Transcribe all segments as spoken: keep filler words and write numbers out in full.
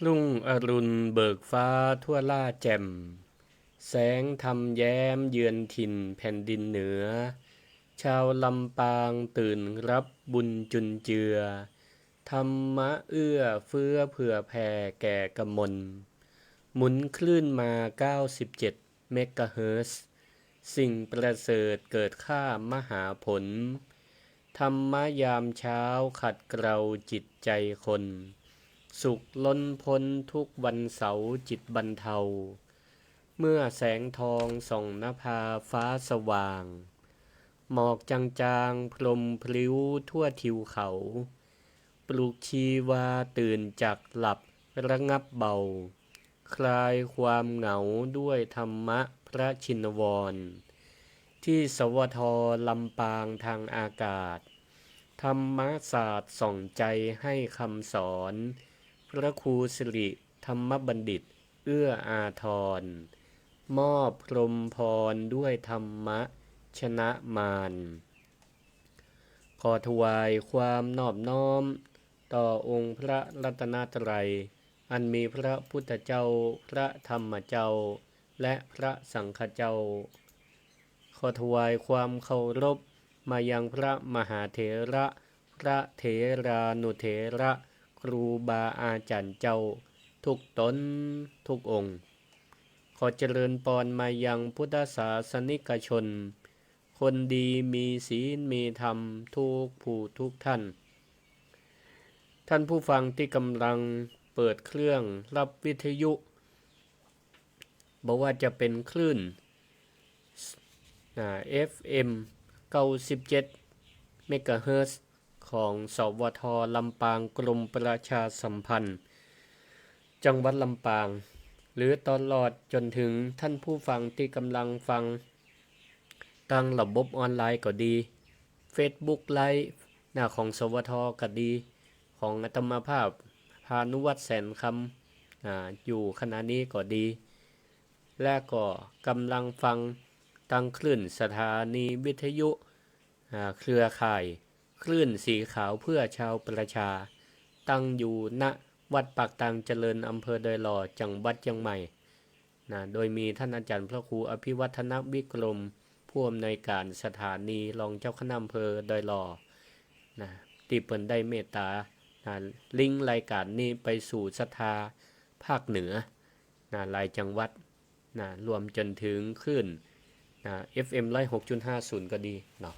รุ่งอรุณเบิกฟ้าทั่วล่าแจ่ม แสงธรรมแย้มเยือนถิ่นแผ่นดินเหนือ ชาวลำปางตื่นรับบุญจุนเจือ ธรรมะเอื้อเฟื้อเผื่อแผ่แก่กมล หมุนคลื่นมา เก้าสิบเจ็ด เมกะเฮิรตซ์ สิ่งประเสริฐเกิดค่ามหาผล ธรรมะยามเช้าขัดเกลาจิตใจคน สุขล้นพ้นทุกวันเสาร์จิตบรรเทา เมื่อแสงทองส่องนภาฟ้าสว่าง หมอกจางๆพรมพลิ้วทั่วทิวเขา ปลุกชีวาตื่นจากหลับระงับเบา คลายความเหงาด้วยธรรมะพระชินวร ที่ สวท ลำปางทางอากาศ ธรรมศาสตร์ส่องใจให้คำสอน พระครูสิริธรรมบัณฑิตเอื้ออาทร มอบพรหมพรด้วยธรรมะชนะมาร ขอถวายความนอบน้อมต่อองค์พระรัตนตรัย อันมีพระพุทธเจ้า พระธรรมเจ้า และพระสังฆเจ้า ขอถวายความเคารพมายังพระมหาเถระ พระเถรานุเถระ ครูบาอาจารย์เจ้าทุกต๋นทุกองค์ ขอเจริญปอนมายังพุทธศาสนิกชน คนดีมีศีลมีธรรมทุกผู้ทุกท่าน ท่านผู้ฟังตี้ก่ำลังเปิดเครื่องรับวิทยุ บ่ว่าจะเป๋นคลื่น อ่า เอฟเอ็ม เก้าสิบเจ็ด เมกะเฮิรตซ์ ของ สวท ลำปาง กรมประชาสัมพันธ์ จังหวัดลำปาง หรือตลอดจ๋นเถิงท่านผู้ฟังตี้ก่ำลังฟังตางระบบออนไลน์ก็ดี เฟซบุ๊กไลฟ์ นะ ของ สวท ก็ดี ของอาตมาภาพ พานุวัฒน์ แสนคำ อ่า อยู่ขณะนี้ก็ดี และก็ก่ำลังฟังตางคลื่นสถานีวิทยุ อ่า เครือข่าย คลื่นสีขาวเพื่อชาวประชา ตั้งอยู่ ณ วัดปากตางเจริญ อำเภอดอยหล่อ จังหวัดเจียงใหม่ นะ โดยมีท่านอาจารย์พระครูอภิวัฒนวิกรม ผู้อำนวยการสถานี รองเจ้าคณะอำเภอดอยหล่อ นะ ตี้เปิ้นได้เมตตา นะ ลิงก์รายการนี้ไปสู่ศรัทธาภาคเหนือ นะ หลายจังหวัด นะ รวมจ๋นเถิงคลื่น นะ เอฟเอ็ม ร้อยหกจุดห้าศูนย์ ก็ดีเนาะ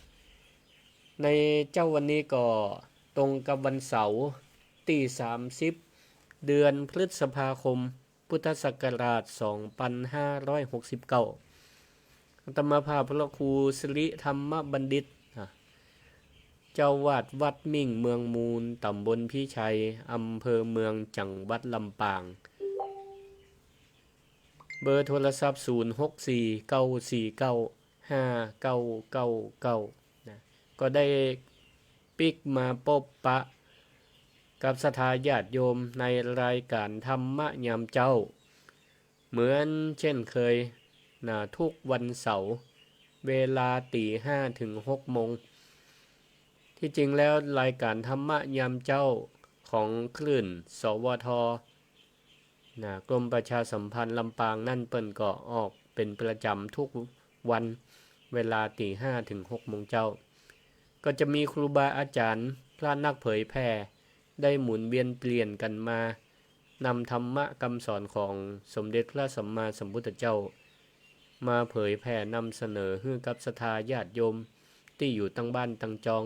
ในเจ๊าวันนี้ก็ตรงกับวันเสาร์ตี้ สามสิบ เดือนพฤษภาคม พุทธศักราช สองพันห้าร้อยหกสิบเก้า อาตมาภาพพระครูสิริธรรมบัณฑิต อ่ะ เจ้าอาวาสวัดมิ่งเมืองมูล ต๋ำบลพิชัย อำเภอเมือง จังหวัดลำปาง เบอร์โทรศัพท์ ศูนย์ หก สี่ เก้า สี่ เก้า ห้า เก้า เก้า เก้า นะ ก็ได้ปิ๊กมาปบปะกับศรัทธาญาติโยมในรายการธรรมะยามเจ๊า เหมือนเช่นเคย นะ ทุกวันเสาร์ เวลาตีห้าถึงหกโมง ที่จริงแล้วรายการธรรมะยามเจ๊าของคลื่น สวท นะ กรมประชาสัมพันธ์ลำปางนั้นเปิ้นก็ออกเป๋นประจ๋ำทุกวัน เวลาตีห้าถึงหกโมงเจ๊า ก็จะมีครูบาอาจ๋ารย์ พระนักเผยแผ่ ได้หมุนเวียนเปลี่ยนกั๋นมา นำธรรมะกำสอนของสมเด็จพระสัมมาสัมพุทธเจ้า มาเผยแผ่นำเสนอหื้อกับศรัทธาญาติโยมตี้อยู่ตังบ้านตังจอง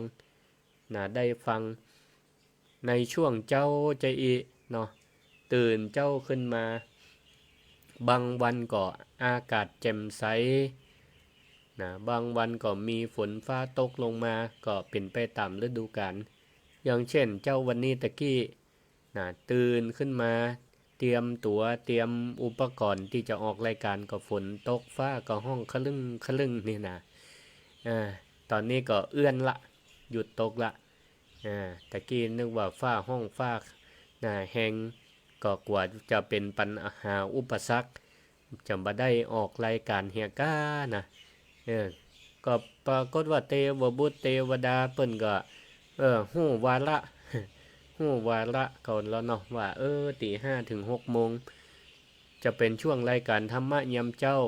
นะ ได้ฟังในช่วงเจ๊าจะอี้เนาะ ตื่นเจ๊าขึ้นมา บางวันก็อากาศแจ่มใส นะ บางวันก็มีฝนฟ้าตกลงมา ก็เป๋นไปต๋ามฤดูกาล อย่างเช่นเจ๊าวันนี้ตะกี้ นะ ตื่นขึ้นมา เตรียมตั๋ว เตรียมอุปกรณ์ตี้จะออกรายการ ก็ฝนตก ฟ้าก็ฮ้องคะลึ่งคะลึ่งนี่นะ อ่า ต๋อนนี้ก็เอื้อนละ หยุดตกละ อ่า ตะกี้นึกว่าฟ้าฮ้องฟ้า นะ แฮง ก็กั๋วจะเป๋นปัญหาอุปสรรค จะบ่ได้ออกรายการเหียก้านะ เออ ก็ปรากฏว่าเตวบุตรเตวดาเปิ้นก็ เออ ฮู้วาระ ฮู้วาระเขาแล้วเนาะ ว่า เออ ตีห้าเถิงหกโมง จะเป๋นช่วงรายก๋านธรรมะยามเจ๊า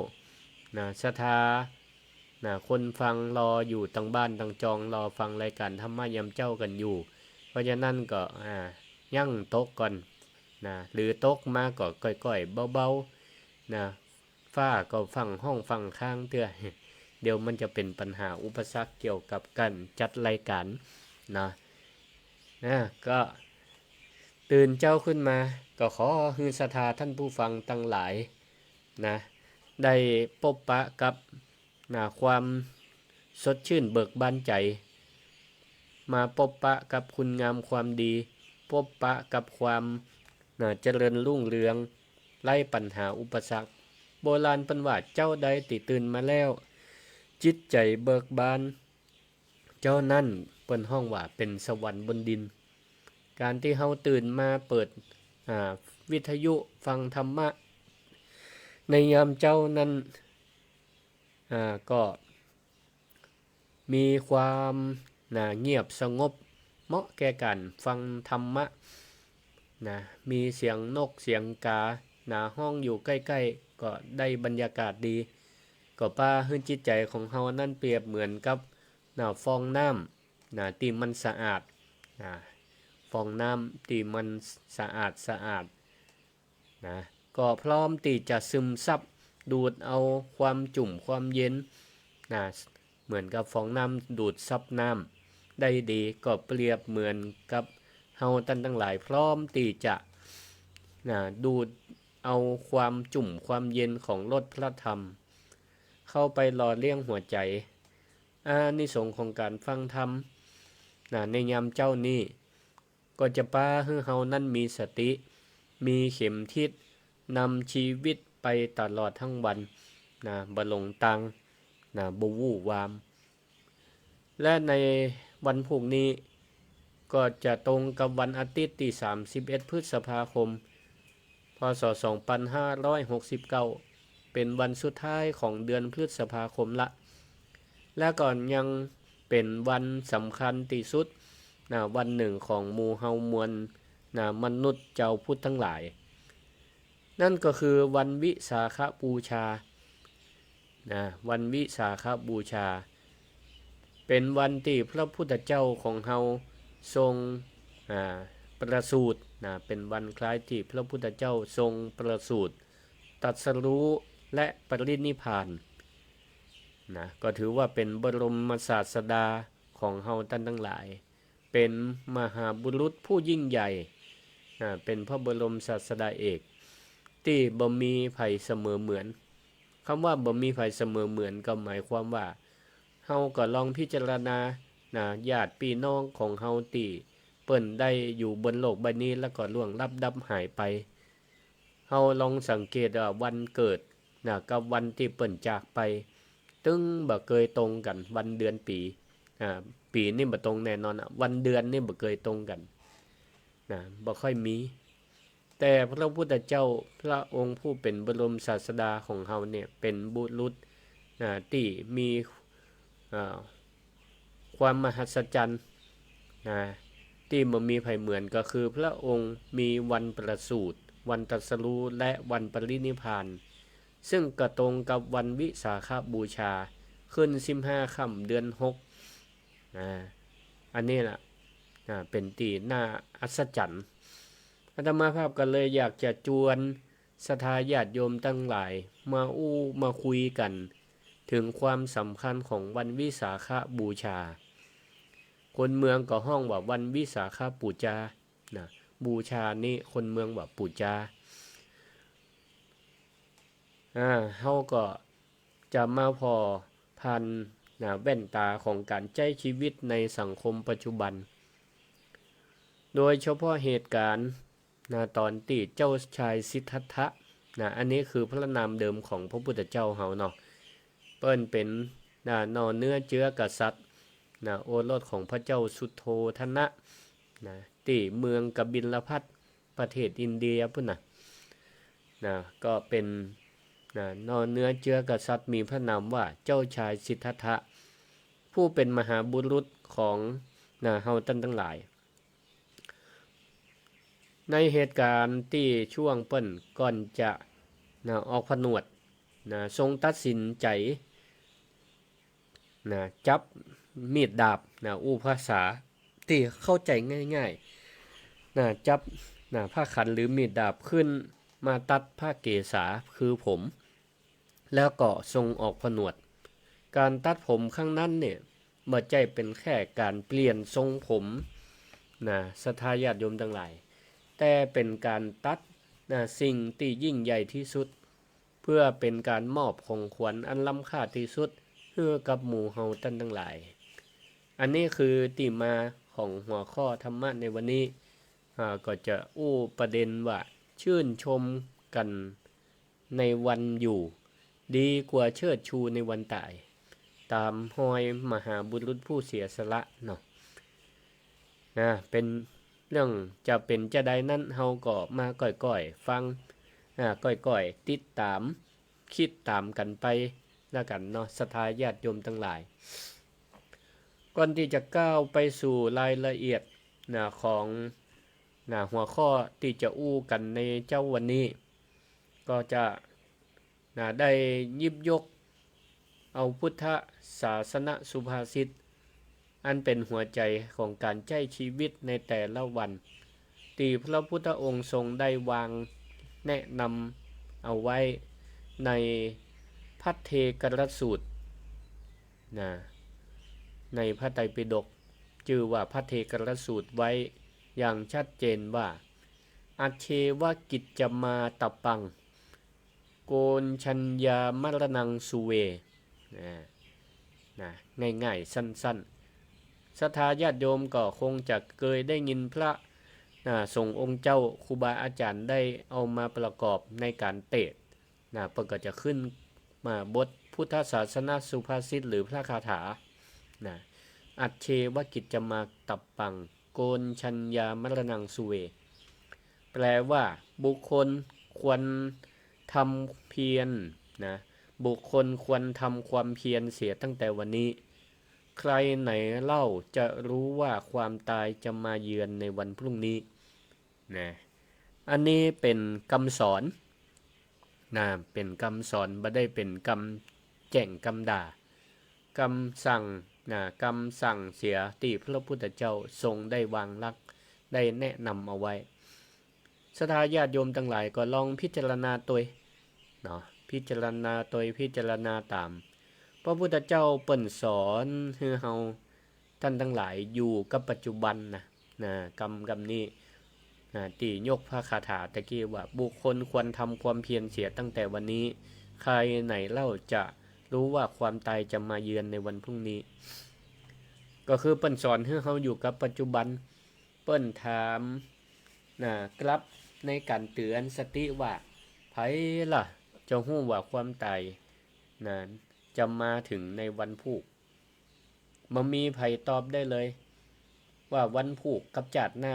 นะ ศรัทธา นะ คนฟังรออยู่ตังบ้านตังจอง รอฟังรายก๋านธรรมะยามเจ๊ากั๋นอยู่ เพราะฉะนั้นก็ อ่า ยั้งตกก่อน นะ หรือตกมาก็ก้อยๆ เบาๆ นะ ฟ้าก็ฟั่งฮ้องฟั่งค้างเตื้อ เดี๋ยวมันจะเป๋นปัญหาอุปสรรคเกี่ยวกับก๋านจัดรายก๋านนะ นะ ก็ตื่นเจ๊าขึ้นมา ก็ขอหื้อศรัทธาท่านผู้ฟังตังหลายนะ ได้ปบปะกับ นะ ความสดชื่นเบิกบานใจ๋ มาปบปะกับคุณงามความดี ปบปะกับความ นะ เจริญรุ่งเรือง ไร้ปัญหาอุปสรรค โบราณเปิ้นว่า เจ๊าใดตี้ตื่นมาแล้ว จิตใจ๋เบิกบาน เจ้านั้นเปิ้นฮ้องว่าเป๋นสวรรค์บนดิน ก๋านตี้เฮาตื่นมาเปิด อ่า วิทยุฟังธรรมะ ในยามเจ๊านั้น อ่า ก็มีความ นะ เงียบสงบ เหมาะแก่ก๋านฟังธรรมะ นะ มีเสียงนกเสียงก๋า นะ ฮ้องอยู่ใก้ๆ ก็ได้บรรยากาศดี ก็ปาหื้อจิตใจ๋ของเฮานั้นเปรียบเหมือนกับ นะ ฟองน้ำ นะ ตี้มันสะอาด นะ ฟองน้ำตี้มันสะอาดสะอาด นะ ก็พร้อมตี้จะซึมซับ ดูดเอาความจุ่มความเย็น นะ เหมือนกับฟองน้ำดูดซับน้ำได้ดี ก็เปรียบเหมือนกับเฮาต้านตังหลายพร้อมตี้จะ นะ ดูดเอาความจุ่มความเย็นของรสพระธรรม เข้าไปหล่อเลี้ยงหัวใจ๋ อานิสงส์ของก๋านฟังธรรม นะ ในยามเจ๊านี้ ก็จะปาหื้อเฮานั้นมีสติ มีเข็มทิศ นำชีวิตไปตลอดทั้งวัน นะ บ่หลงตาง นะ บ่วู่วาม และในวันพูกนี้ ก็จะตรงกับวันอาทิตย์ตี้สามสิบเอ็ดพฤษภาคม พ.ศ. สองพันห้าร้อยหกสิบเก้า เป๋นวันสุดท้ายของเดือนพฤษภาคมละ และก็ยังเป๋นวันสำคัญตี้สุด นะ วันนึ่งของหมู่เฮามวล นะ มนุษย์จาวพุทธตังหลาย นั่นก็คือวันวิสาขบูชา นะ วันวิสาขบูชา เป๋นวันตี้พระพุทธเจ้าของเฮาทรง อ่า ประสูติ นะ เป๋นวันคล้ายตี้พระพุทธเจ้าทรงประสูติ ตรัสรู้ และปรินิพพาน นะ ก็ถือว่าเป๋นบรมศาสดาของเฮาต้านตังหลาย เป๋นมหาบุรุษผู้ยิ่งใหญ่ นะ เป๋นพระบรมศาสดาเอก ตี้บ่มีใผเสมอเหมือน กำว่าบ่มีใผเสมอเหมือนก็หมายความว่า เฮาก็ลองพิจารณา นะ ญาติปี้น้องของเฮาตี้เปิ้นได้อยู่บนโลกใบนี้แล้วก็ล่วงลับดับหายไป เฮาลองสังเกตว่าวันเกิด นะ กับวันตี้เปิ้นจากไป ตึงบ่เกยตรงกั๋น วันเดือนปี๋ อ่า ปี๋นี่บ่ตรงแน่นอนอะ วันเดือนนี่บ่เกยตรงกั๋น นะ บ่ค่อยมี แต่พระพุทธเจ้า พระองค์ผู้เป๋นบรมศาสดาของเฮาเนี่ย เป๋นบุรุษ นะ ตี้มี อ่า ความมหัศจรรย์ นะ ตี้บ่มีใผเหมือน ก็คือพระองค์มีวันประสูติ วันตรัสรู้ และวันปรินิพพาน ซึ่งก็ตรงกับวันวิสาขบูชา ขึ้นสิบห้าค่ำเดือนหก นะ อันนี้ล่ะ นะ เป๋นตี้น่าอัศจรรย์ อาตมาภาพก็เลยอยากจะจวนศรัทธาญาติโยมตังหลาย มาอู้มาคุยกั๋น เถิงความสำคัญของวันวิสาขบูชา คนเมืองก็ฮ้องว่าวันวิสาขปู๋จา นะ บูชานี้คนเมืองว่าปู๋จา อ่า เฮาก็จะมาผ่อผ่าน นะ แว่นต๋าของก๋านใจ๊ชีวิตในสังคมปัจจุบัน โดยเฉพาะเหตุก๋ารณ์ นะ ต๋อนตี้เจ้าชายสิทธัตถะ นะ อันนี้คือพระนามเดิมของพระพุทธเจ้าเฮาเนาะ เปิ้นเป๋น นะ น่อเนื้อเจื๊อกษัตริย์ นะ โอรสของพระเจ้าสุโธทนะ นะ ตี้เมืองกบิลพัสดุ์ ประเทศอินเดียปู้นน่ะ นะ ก็เป๋น นะ น่อเนื้อเจื๊อกษัตริย์ มีพระนามว่าเจ้าชายสิทธัตถะ ผู้เป๋นมหาบุรุษของ นะ เฮาต้านตังหลาย ในเหตุก๋ารณ์ตี้ช่วงเปิ้นก่อนจะ นะ ออกผนวด นะ ทรงตัดสินใจ๋ นะ จับมีดดาบ นะ อู้ภาษาตี้เข้าใจ๋ง่ายๆ นะ จับ นะ ผ้าขันหรือมีดดาบขึ้นมาตัดพระเกศา คือผม แล้วก็ทรงออกผนวด ก๋านตัดผมครั้งนั้นเนี่ย บ่ใจ้เป๋นแค่ก๋านเปลี่ยนทรงผม นะ ศรัทธาญาติโยมตังหลาย แต่เป๋นก๋านตัด นะ สิ่งตี้ยิ่งใหญ่ตี้สุด เปื้อเป๋นก๋านมอบของขวัญอันล้ำค่าตี้สุด หื้อกับหมู่เฮาต้านตังหลาย อันนี้คือตี้มาของหัวข้อธรรมะในวันนี้ อ่า ก็จะอู้ประเด็นว่า ชื่นชมกั๋นในวันอยู่ ดีกว่าเชิดชูในวันต๋าย ต๋ามฮอยมหาบุรุษผู้เสียสละเนาะ นะ เป๋นเรื่องจะเป๋นจาใดนั้น เฮาก็มาก้อยๆ ฟัง อ่า ก้อยๆ ติดต๋าม กึ๊ดต๋ามกั๋นไปแล้วกั๋นเนาะ ศรัทธาญาติโยมตังหลาย ก่อนตี้จะก้าวไปสู่รายละเอียด นะ ของ นะ หัวข้อตี้จะอู้กั๋นในเจ๊าวันนี้ ก็จะ นะ ได้หยิบยกเอาพุทธศาสนสุภาษิต อันเป๋นหัวใจ๋ของก๋านใจ๊ชีวิตในแต่ละวัน ตี้พระพุทธองค์ทรงได้วางแนะนำเอาไว้ในภัทเทกรสูตร นะ ในพระไตรปิฎก จื้อว่าภัทเทกรสูตรไว้อย่างชัดเจนว่า อัจเฉวกิจจมาตปัง โกณฑัญญามรณังสุเว นะ นะ ง่ายๆ สั้นๆ ศรัทธาญาติโยมก็คงจะเกยได้ยินพระ นะ สงฆ์องค์เจ้า ครูบาอาจ๋ารย์ได้เอามาประกอบในก๋านเตสน์ นะ เปิ้นก็จะขึ้นมาบทพุทธศาสนสุภาษิตหรือพระคาถา นะ อัจเฉวกิจจมาตปัง โกณฑัญญามรณังสุเว แปลว่า บุคคลควรทำเพียร นะ บุคคลควรทำความเพียรเสียตั้งแต่วันนี้ ใครไหนเล่าจะรู้ว่าความตายจะมาเยือนในวันพรุ่งนี้ นะ อันนี้เป๋นกำสอน นะ เป๋นกำสอน บ่ได้เป๋นกำแจ้งกำด่า กำสั่ง นะ กำสั่งเสียตี้พระพุทธเจ้าทรงได้วางหลัก ได้แนะนำเอาไว้ ศรัทธาญาติโยมตังหลายก็ลองพิจารณาตวย เนาะ พิจารณาตวย พิจารณาต๋าม พระพุทธเจ้าเปิ้นสอนหื้อเฮาต้านตังหลายอยู่กับปัจจุบันนะ นะ กำ กำนี้ นะ ตี้ยกพระคาถาตะกี้ว่า บุคคลควรทำความเพียรเสียตั้งแต่วันนี้ ใครไหนเล่าจะรู้ว่าความตายจะมาเยือนในวันพรุ่งนี้ ก็คือเปิ้นสอนหื้อเฮาอยู่กับปัจจุบัน เปิ้นถาม นะ กลับในก๋านเตือนสติว่า ใผล่ะจะฮู้ว่าความต๋าย นะ จะมาเถิงในวันพูก บ่มีใผตอบได้เลย ว่าวันพูกกับจาติหน้า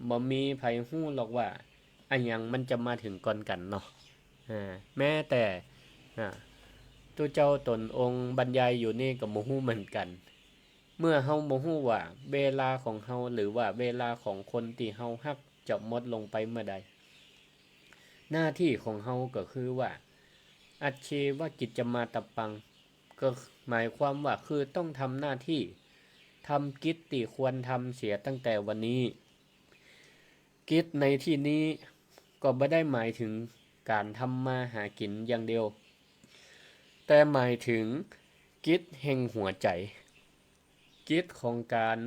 บ่มีใผฮู้หรอกว่าอะหยังมันจะมาเถิงก่อนกั๋นเนาะ อ่า แม้แต่ อ่า ตุ๊เจ้าต๋นองค์บรรยายอยู่นี่ก็บ่ฮู้เหมือนกั๋น เมื่อเฮาบ่ฮู้ว่าเวลาของเฮา หรือว่าเวลาของคนตี้เฮาฮักจะหมดลงไปเมื่อใด หน้าตี้ของเฮาก็คือว่า อัจเฉวกิจจมาตปัง ก็หมายความว่าคือต้องทำหน้าตี้ ทำกิจตี้ควรทำเสียตั้งแต่วันนี้ กิจในตี้นี้ก็บ่ได้หมายเถิงก๋านทำมาหากิ๋นอย่างเดียว แต่หมายเถิงกิจแห่งหัวใจ๋ กิจของก๋าน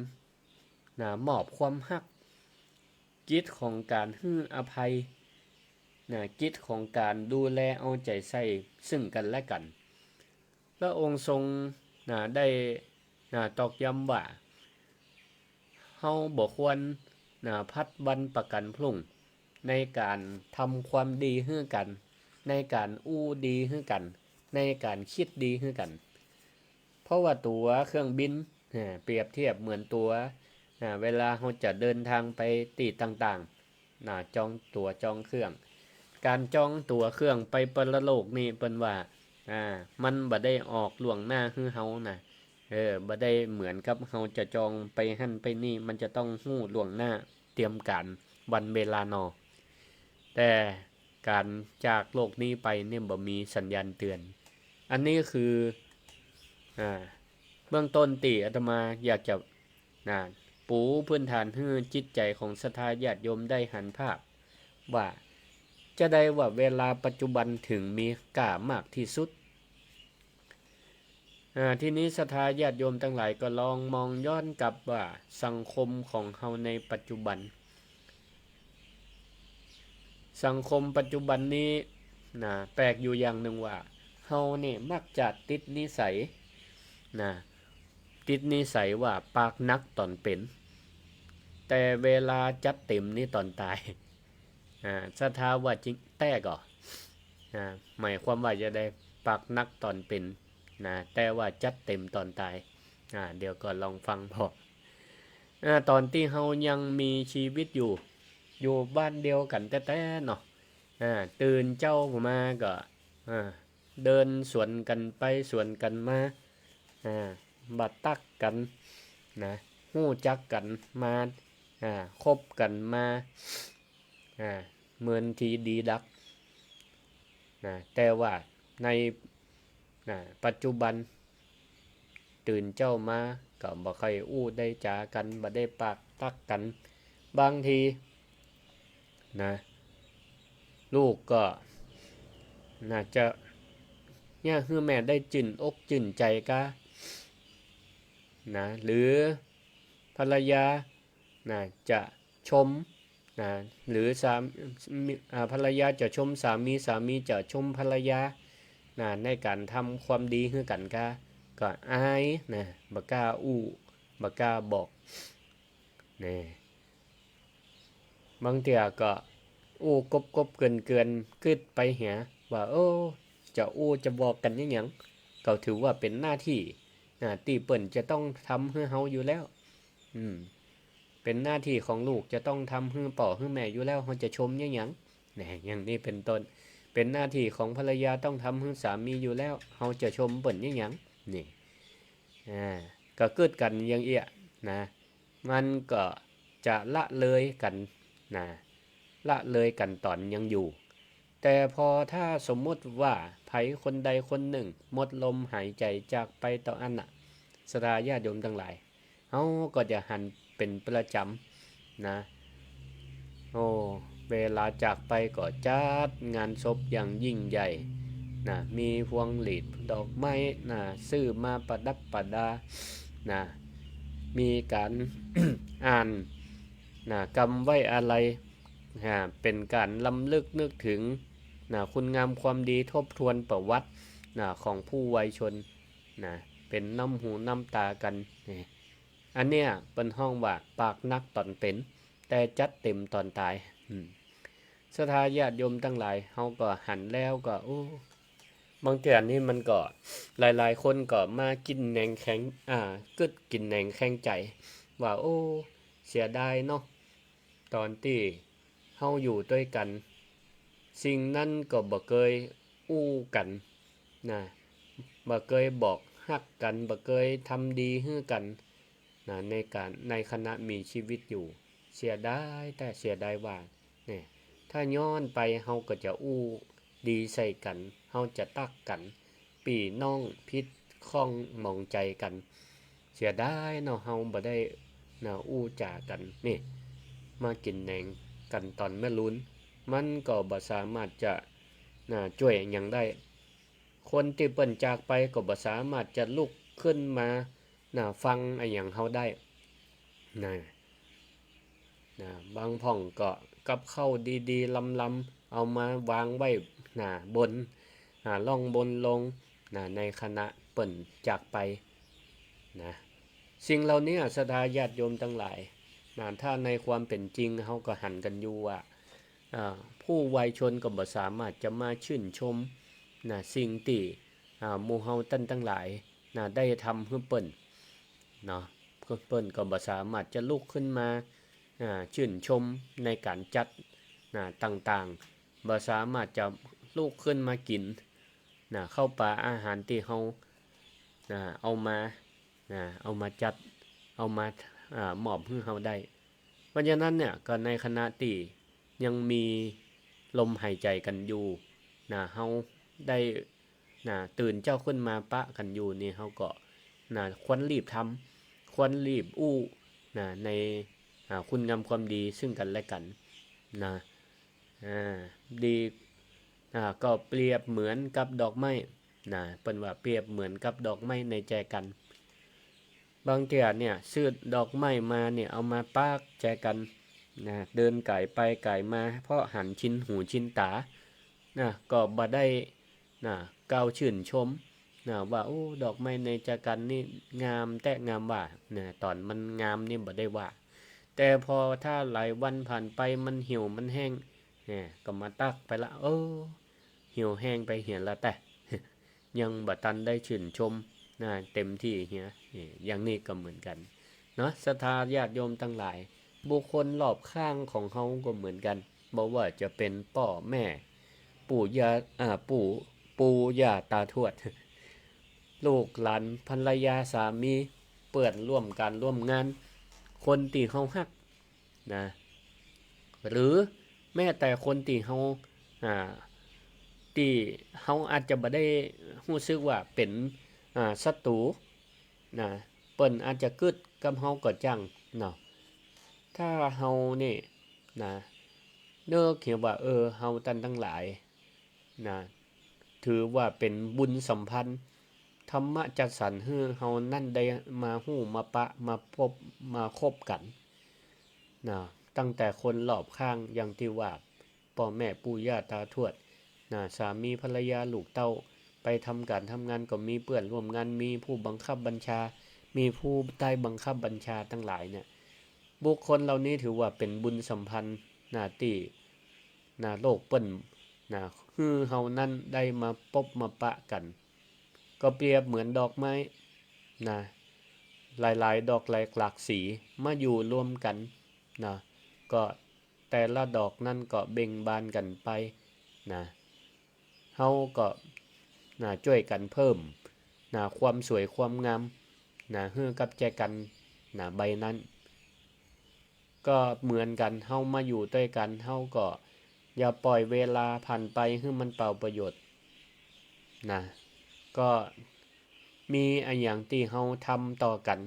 นะ มอบความฮัก กิจของก๋านหื้ออภัย นะ กิจของก๋านดูแลเอาใจ๋ใส่ซึ่งกั๋นและกั๋น พระองค์ทรง นะ ได้ นะ ตอกย้ำว่า เฮาบ่ควร นะ ผัดวันประกั๋นพรุ่ง ในก๋านทำความดีหื้อกั๋น ในก๋านอู้ดีหื้อกั๋น ในก๋านกึ๊ดดีหื้อกั๋น เพราะว่าตั๋วเครื่องบิน นะ เปรียบเทียบเหมือนตั๋ว นะ เวลาเฮาจะเดินทางไปตี้ต่างๆ นะ จองตั๋วจองเครื่อง ก๋านจองตั๋วเครื่องไปปรโลกนี่เปิ้นว่า อ่า มันบ่ได้ออกล่วงหน้าหื้อเฮานะ เออ บ่ได้เหมือนกับเฮาจะจองไปหั้นไปนี่ มันจะต้องฮู้ล่วงหน้า เตรียมก๋าน วันเวลาหนอ แต่ก๋านจากโลกนี้ไปเนี่ยบ่มีสัญญาณเตือน อันนี้คือ อ่า เบื้องต้นตี้อาตมาอยากจะ นะ ปูพื้นฐานหื้อจิตใจ๋ของศรัทธาญาติโยมได้หันภาพ ว่าจะใดว่าเวลาปัจจุบันเถิงมีก้ามากตี้สุด อ่า ทีนี้ศรัทธาญาติโยมตังหลายก็ลองมองย้อนกลับว่าสังคมของเฮาในปัจจุบัน สังคมปัจจุบันนี้ นะ แปลกอยู่อย่างนึ่งว่า เฮาเนี่ยมักจะติดนิสัย นะ ติดนิสัยว่าปากหนักต๋อนเป๋น แต่เวลาจัดเต๋มนี่ต๋อนต๋าย อ่า ศรัทธาว่าจริงแต๊ก่อ อ่า หมายความว่าจะใด ปากหนักต๋อนเป๋น นะ แต่ว่าจัดเต๋มต๋อนต๋าย อ่า เดี๋ยวก่อนลองฟังผ่อ อ่า ต๋อนตี้เฮายังมีชีวิตอยู่ อยู่บ้านเดียวกั๋นแต๊ๆ เนาะ อ่า ตื่นเจ๊ามาก็ อ่า เดินสวนกั๋นไปสวนกั๋นมา อ่า บ่ตั๊กกั๋น นะ ฮู้จักกั๋นมา อ่า คบกั๋นมา อ่า เหมือนตี้ดีดัก นะ แต่ว่าใน นะ ปัจจุบัน ตื่นเจ๊ามาก็บ่ค่อยอู้ได้จ๋ากั๋น บ่ได้ปากตั๊กกั๋น บางที นะ ลูกก็ นะ จะ เยียะหื้อแม่ได้จื้นอกจื้นใจ๋ก้า นะ หรือภรรยา นะ จะชม นะ หรือสามี อ่า ภรรยาจะชมสามี สามีจะชมภรรยา นะ ในก๋านทำความดีหื้อกั๋นก้า ก็อาย นะ บ่กล้าอู้ บ่กล้าบอก นี่ บางเตื้อก็อู้กบๆ เกือนๆ กึ๊ดไปเหีย ว่า โอ้ จะอู้จะบอกกั๋นอะหยัง ก็ถือว่าเป๋นหน้าตี้ นะ ตี้เปิ้นจะต้องทำหื้อเฮาอยู่แล้ว อืม เป๋นหน้าตี้ของลูกจะต้องทำหื้อป้อหื้อแม่อยู่แล้ว เฮาจะชมอะหยัง นะ อย่างนี้เป๋นต้น เป๋นหน้าตี้ของภรรยาต้องทำหื้อสามีอยู่แล้ว เฮาจะชมเปิ้นอะหยัง นี่ อ่า ก็กึ๊ดกั๋นอย่างเอี้ย นะ มันก็จะละเลยกั๋น นะ ละเลยกั๋นต๋อนยังอยู่ แต่พอถ้าสมมุติว่าใผคนใดคนนึ่งหมดลมหายใจ๋จากไปเต้าอั้นน่ะ ศรัทธาญาติโยมตังหลาย เฮาก็จะหันเป๋นประจ๋ำ นะ โอ้ เวลาจากไปก็จัดงานศพอย่างยิ่งใหญ่ นะ มีพวงหรีดดอกไม้ นะ ซื้อมาประดับประดา นะ มีก๋าน อ่าน นะ กำไว้อาลัย นะ เป๋นก๋านรำลึกนึกเถิง นะ คุณงามความดี ทบทวนประวัติ นะ ของผู้วายชน นะ เป๋นน้ำหูน้ำต๋ากั๋น นี่ อันเนี้ยเปิ้นฮ้องว่าปากหนักต๋อนเป๋น แต่จัดเต๋มต๋อนต๋าย อืม ศรัทธาญาติโยมตังหลาย เฮาก็หันแล้วก็ โอ้ บางเตื้อนี่มันก็ หลายๆ คนก็มากิ๋นแหนงแข็ง อ่า กึ๊ดกิ๋นแหนงแข็งใจ๋ ว่า โอ้ เสียดายเนาะ ต๋อนตี้เฮาอยู่ตวยกั๋น สิ่งนั้นก็บ่เกยอู้กั๋น นะ บ่เกยบอกฮักกั๋น บ่เกยทำดีหื้อกั๋น นะ ในก๋าน ในขณะมีชีวิตอยู่ เสียดายแต๊เสียดายว่า เนี่ย ถ้าย้อนไปเฮาก็จะอู้ดีใส่กั๋น เฮาจะตั๊กกั๋น ปี้น้องผิดข้องหมองใจ๋กั๋น เสียดายเนาะ เฮาบ่ได้ นะ อู้จ๋ากั๋น นี่ มากิ๋นแหนงกั๋นต๋อนมะรืน มันก็บ่สามารถจะ นะ จ้วยอะหยังได้ คนตี้เปิ้นจากไปก็บ่สามารถจะลุกขึ้นมา นะ ฟังอะหยังเฮาได้ นะ นะ บางพ่องก็กับข้าวดีๆ ลำๆ เอามาวางไว้ นะ บน นะ ล่องบนลง นะ ในขณะเปิ้นจากไป นะ สิ่งเหล่านี้ศรัทธาญาติโยมตังหลาย นะ ถ้าในความเป๋นจริงเฮาก็หันกั๋นอยู่ว่า อ่า ผู้วายชนก็บ่สามารถจะมาชื่นชม นะ สิ่งตี้ อ่า หมู่เฮาต้านตังหลาย นะ ได้ทำหื้อเปิ้น เนาะ เปิ้นก็บ่สามารถจะลุกขึ้นมา อ่า ชื่นชมในก๋านจัด นะ ต่างๆ บ่สามารถจะลุกขึ้นมากิ๋น นะ ข้าวป๋าอาหารตี้เฮา นะ เอามา นะ เอามาจัด เอามา อ่า มอบหื้อเฮาได้ เพราะฉะนั้นเนี่ย ก็ในขณะตี้ยังมีลมหายใจ๋กั๋นอยู่ นะ เฮาได้ นะ ตื่นเจ๊าขึ้นมาปะกั๋นอยู่นี่ เฮาก็ นะ ควรรีบทำ ควรรีบอู้ นะ ใน อ่า คุณงามความดีซึ่งกั๋นและกั๋น นะ อ่า ดี อ่า ก็เปรียบเหมือนกับดอกไม้ นะ เปิ้นว่าเปรียบเหมือนกับดอกไม้ในแจกัญ บางเตื้อเนี่ย ซื้อดอกไม้มาเนี่ย เอามาปักแจกัญ นะ เดินก๋ายไปก๋ายมา เพราะหันชินหูชินต๋า นะ ก็บ่ได้ นะ กล่าวชื่นชม นะ ว่า โอ้ ดอกไม้ในแจกัญนี่งามแต๊งามว่า นะ ต๋อนมันงามนี่บ่ได้ว่า แต่พอถ้าหลายวันผ่านไปมันเหี่ยวมันแห้ง นะ ก็มาตักไปละ เออ เหี่ยวแห้งไปเหียละแต๊ ยังบ่ตันได้ชื่นชม นะ เต็มตี้เหีย นี่ อย่างนี้ก็เหมือนกั๋น เนาะ ศรัทธาญาติโยมตังหลาย บุคคลรอบข้างของเฮาก็เหมือนกั๋น บ่ว่าจะเป๋นป้อแม่ ปู่ย่า อ่า ปู่ ปู่ย่าต๋าทวด ลูกหลาน ภรรยา สามี เปื้อนร่วมก๋านร่วมงาน คนตี้เฮาฮัก นะ หรือแม้แต่คนตี้เฮา อ่า ตี้เฮาอาจจะบ่ได้ฮู้สึกว่าเป๋น อ่า ศัตรู๋ นะ เปิ้นอาจจะกึ๊ดกับเฮาก็จั้ง เนาะ ถ้าเฮานี่ นะ นึกเหียว่า เออ เฮาต้านตังหลาย นะ ถือว่าเป๋นบุญสัมพันธ์ ธรรมะจัดสรรหื้อเฮานั้นได้มาฮู้ มาปะ มาปบ มาคบกั๋น นะ ตั้งแต่คนรอบข้าง อย่างตี้ว่า ป้อแม่ปู่ย่าต๋าทวด นะ สามีภรรยา ลูกเต้า ไปทำก๋านทำงานก็มีเปื้อนร่วมงาน มีผู้บังคับบัญชา มีผู้ใต้บังคับบัญชาตังหลายเนี่ย บุคคลเหล่านี้ถือว่าเป๋นบุญสัมพันธ์ นะ ตี้ นะ โลกเปิ้น นะ หื้อเฮานั้นได้มาปบมาปะกั๋น ก็เปรียบเหมือนดอกไม้ นะ หลายๆ ดอกหลากหลากสีมาอยู่รวมกั๋น นะ ก็แต่ละดอกนั้นก็เบ่งบานกั๋นไป นะ เฮาก็ นะ จ้วยกั๋นเพิ่ม นะ ความสวยความงาม นะ หื้อกับแจกัญ นะ ใบนั้น ก็เหมือนกั๋น เฮามาอยู่ตวยกั๋น เฮาก็อย่าป่อยเวลาผ่านไปหื้อมันเปล่าประโยชน์ นะ ก็มีอะหยังตี้เฮาทำต่อกั๋น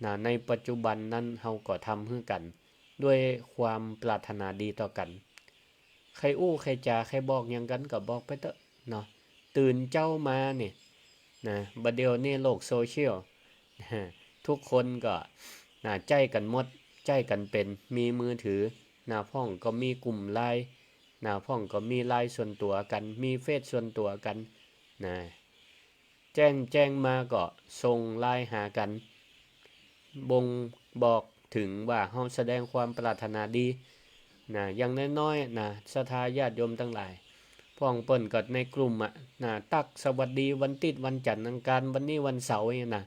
นะ ในปัจจุบันนั้นเฮาก็ทำหื้อกั๋น ด้วยความปรารถนาดีต่อกั๋น ใค่อู้ใค่จ๋าใค่บอกหยังกั๋นก็บอกไปเต๊อะ เนาะ ตื่นเจ๊ามานี่ นะ บ่าเดี่ยวนี้โลกโซเชียล ทุกคนก็ นะ ใจ๊กั๋นหมด ใจ๊กั๋นเป๋น มีมือถือ นะ พ่องก็มีกลุ่มไลน์ นะ พ่องก็มีไลน์ส่วนตั๋วกั๋น มีเฟซส่วนตั๋วกั๋น นะ แจ้ง แจ้งมาก็ส่งไลน์หากั๋น บ่งบอกเถิงว่าเฮาแสดงความปรารถนาดี นะ อย่างน้อยๆ นะ ศรัทธาญาติโยมตังหลาย พ่องเปิ้นก็ในกลุ่มอะ นะ ตั๊กสวัสดีวันติ๊ดวันจั๋นทร์อังคาร วันนี้วันเสาร์เนี่ยนะ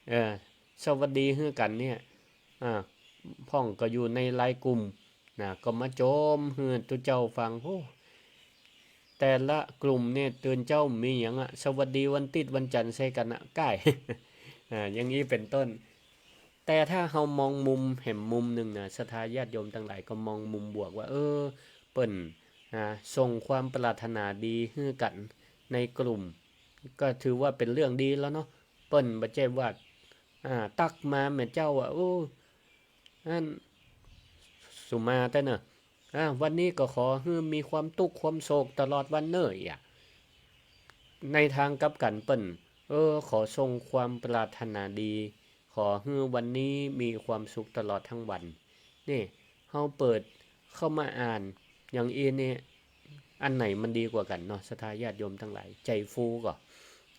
เออ สวัสดีหื้อกั๋นเนี่ย อ่า พ่องก็อยู่ในไลน์กลุ่ม นะ ก็มาโจมหื้อตุ๊เจ้าฟัง โอ้ แต่ละกลุ่มเนี่ยตื่นเจ๊ามีหยังอะ สวัสดีวันติ๊ดวันจั๋นทร์ใส่กั๋นอะ ก้าย อ่า อย่างนี้เป๋นต้น แต่ถ้าเฮามองมุมแหมมุมนึ่งนะ ศรัทธาญาติโยมตังหลายก็มองมุมบวกว่า เออ เปิ้น อ่า ส่งความปรารถนาดีหื้อกั๋นในกลุ่ม ก็ถือว่าเป๋นเรื่องดีแล้วเนาะ เปิ้นบ่ใจ้ว่า อ่า ตั๊กมาแหมเจ้าอะ โอ้ อัน สุมาเต๊อะเน่อ อ่า วันนี้ก็ขอหื้อมีความตุ๊กข์ความโศกตลอดวันเน่อ อะ ในทางกลับกั๋นเปิ้น เออ ขอส่งความปรารถนาดี ขอหื้อวันนี้มีความสุขตลอดทั้งวัน นี่ เฮาเปิดเข้ามาอ่านอย่างอี้นี่ อันไหนมันดีกว่ากั๋นเนาะ ศรัทธาญาติโยมตังหลาย ใจ๋ฟูก่อ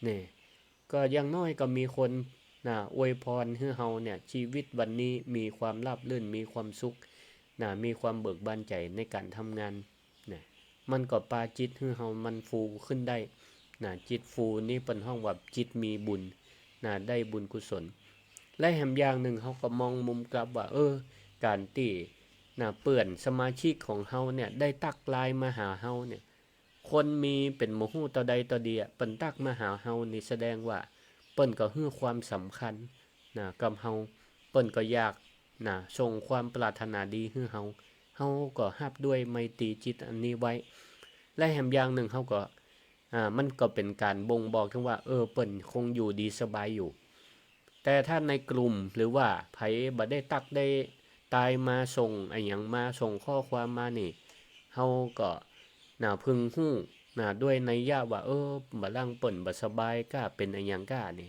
นี่ ก็อย่างน้อยก็มีคน นะ อวยพรหื้อเฮาเนี่ย ชีวิตวันนี้มีความราบรื่น มีความสุข นะ มีความเบิกบานใจ๋ในก๋านทำงาน นะ มันก็ปาจิตหื้อเฮามันฟูขึ้นได้ นะ จิตฟูนี่เปิ้นฮ้องว่าจิตมีบุญ นะ ได้บุญกุศล และแหมอย่างนึ่งเฮาก็มองมุมกลับว่า เออ ก๋านตี้ นะ เปื้อนสมาชิกของเฮาเนี่ย ได้ตั๊กไลน์มาหาเฮาเนี่ย คนมีเป๋นบ่ฮู้เต้าใดเต้าเดีย เปิ้นตั๊กมาหาเฮานี่แสดงว่า เปิ้นก็หื้อความสำคัญ นะ กับเฮา เปิ้นก็อยาก นะ ส่งความปรารถนาดีหื้อเฮา เฮาก็ฮับด้วยไมตรีจิตอันนี้ไว้ และแหมอย่างนึ่งเฮาก็ อ่า มันก็เป๋นก๋านบ่งบอกเถิงว่า เออ เปิ้นคงอยู่ดีสบายอยู่ แต่ถ้าในกลุ่มหรือว่าใผบ่ได้ตั๊กได้ตายมาส่งอะหยังมา ส่งข้อความมานี่ เฮาก็ นะ พึงฮู้ นะ ด้วยนัยยะว่า เออ บ่าลางเปิ้นบ่สบายก้า เป๋นอะหยังก้านี่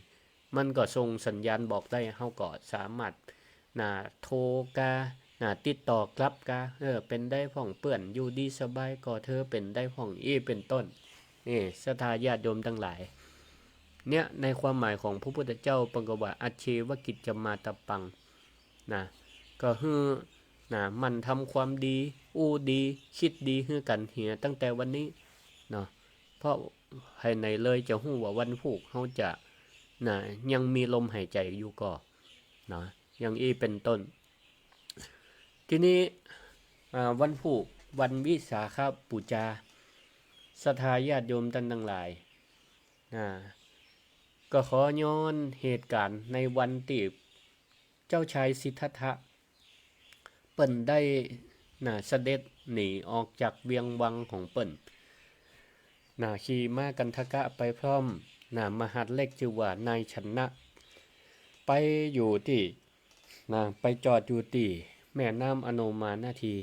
มันก็ส่งสัญญาณบอกได้ เฮาก็สามารถ นะ โทรก้า นะ ติดต่อกลับก้า เออ เป๋นใดพ่องเปื้อน อยู่ดีสบายก่อเธอ เป๋นใดพ่องอี้ เป๋นต้น นี่ ศรัทธาญาติโยมตังหลาย เนี่ย ในความหมายของพระพุทธเจ้า เปิ้นก็ว่า อัจเฉวกิจจมาตะปัง นะ ก็หื้อ นะ หมั่นทำความดี อู้ดี กึ๊ดดีหื้อกั๋นเหียตั้งแต่วันนี้ เนาะ เพราะใผไหนเลยจะฮู้ว่าวันพูกเฮาจะ นะ ยังมีลมหายใจ๋อยู่ก่อ นะ อย่างอี้เป๋นต้น ทีนี้ อ่า วันพูก วันวิสาขบูชา ศรัทธาญาติโยมต้านตังหลาย อ่า ก็ขอย้อนเหตุก๋ารณ์ในวันตี้เจ้าชายสิทธัตถะ เปิ้นได้ นะ เสด็จหนีออกจากเวียงวังของเปิ้น นะ ขี่ม้ากันทกะไปพร้อม นะ มหัดเล็กจื้อว่านายชนะ ไปอยู่ตี้ นะ ไปจอดอยู่ตี้แม่น้ำอโนมานาที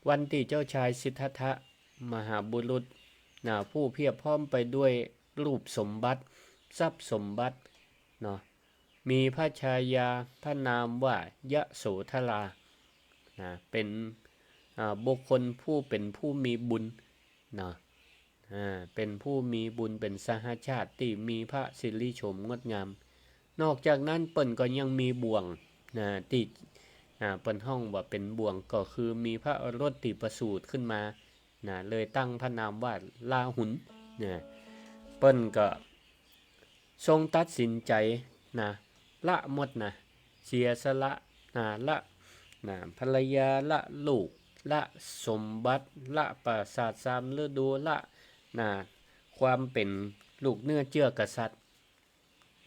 วันตี้เจ้าชายสิทธัตถะมหาบุรุษ นะ ผู้เพียบพร้อมไปด้วยรูปสมบัติ ทรัพย์สมบัติ เนาะ มีพระชายาพระนามว่ายโสธรา นะ เป๋น อ่า บุคคลผู้เป๋นผู้มีบุญ เนาะ อ่า เป๋นผู้มีบุญ เป๋นสหชาติตี้มีพระสิริโฉมงดงาม นอกจากนั้นเปิ้นก็ยังมีบ่วง นะ ตี้ อ่า เปิ้นฮ้องว่าเป๋นบ่วง ก็คือมีพระโอรสตี้ประสูติขึ้นมา นะ เลยตั้งพระนามว่าลาหุล นะ เปิ้นก็ทรงตัดสินใจ๋ นะ ละหมดนะ เสียสละ นะ ละ นะ ภรรยา ละลูก ละสมบัติ ละปราสาทสามฤดู ละ นะ ความเป๋นลูกเนื้อเจื้อกษัตริย์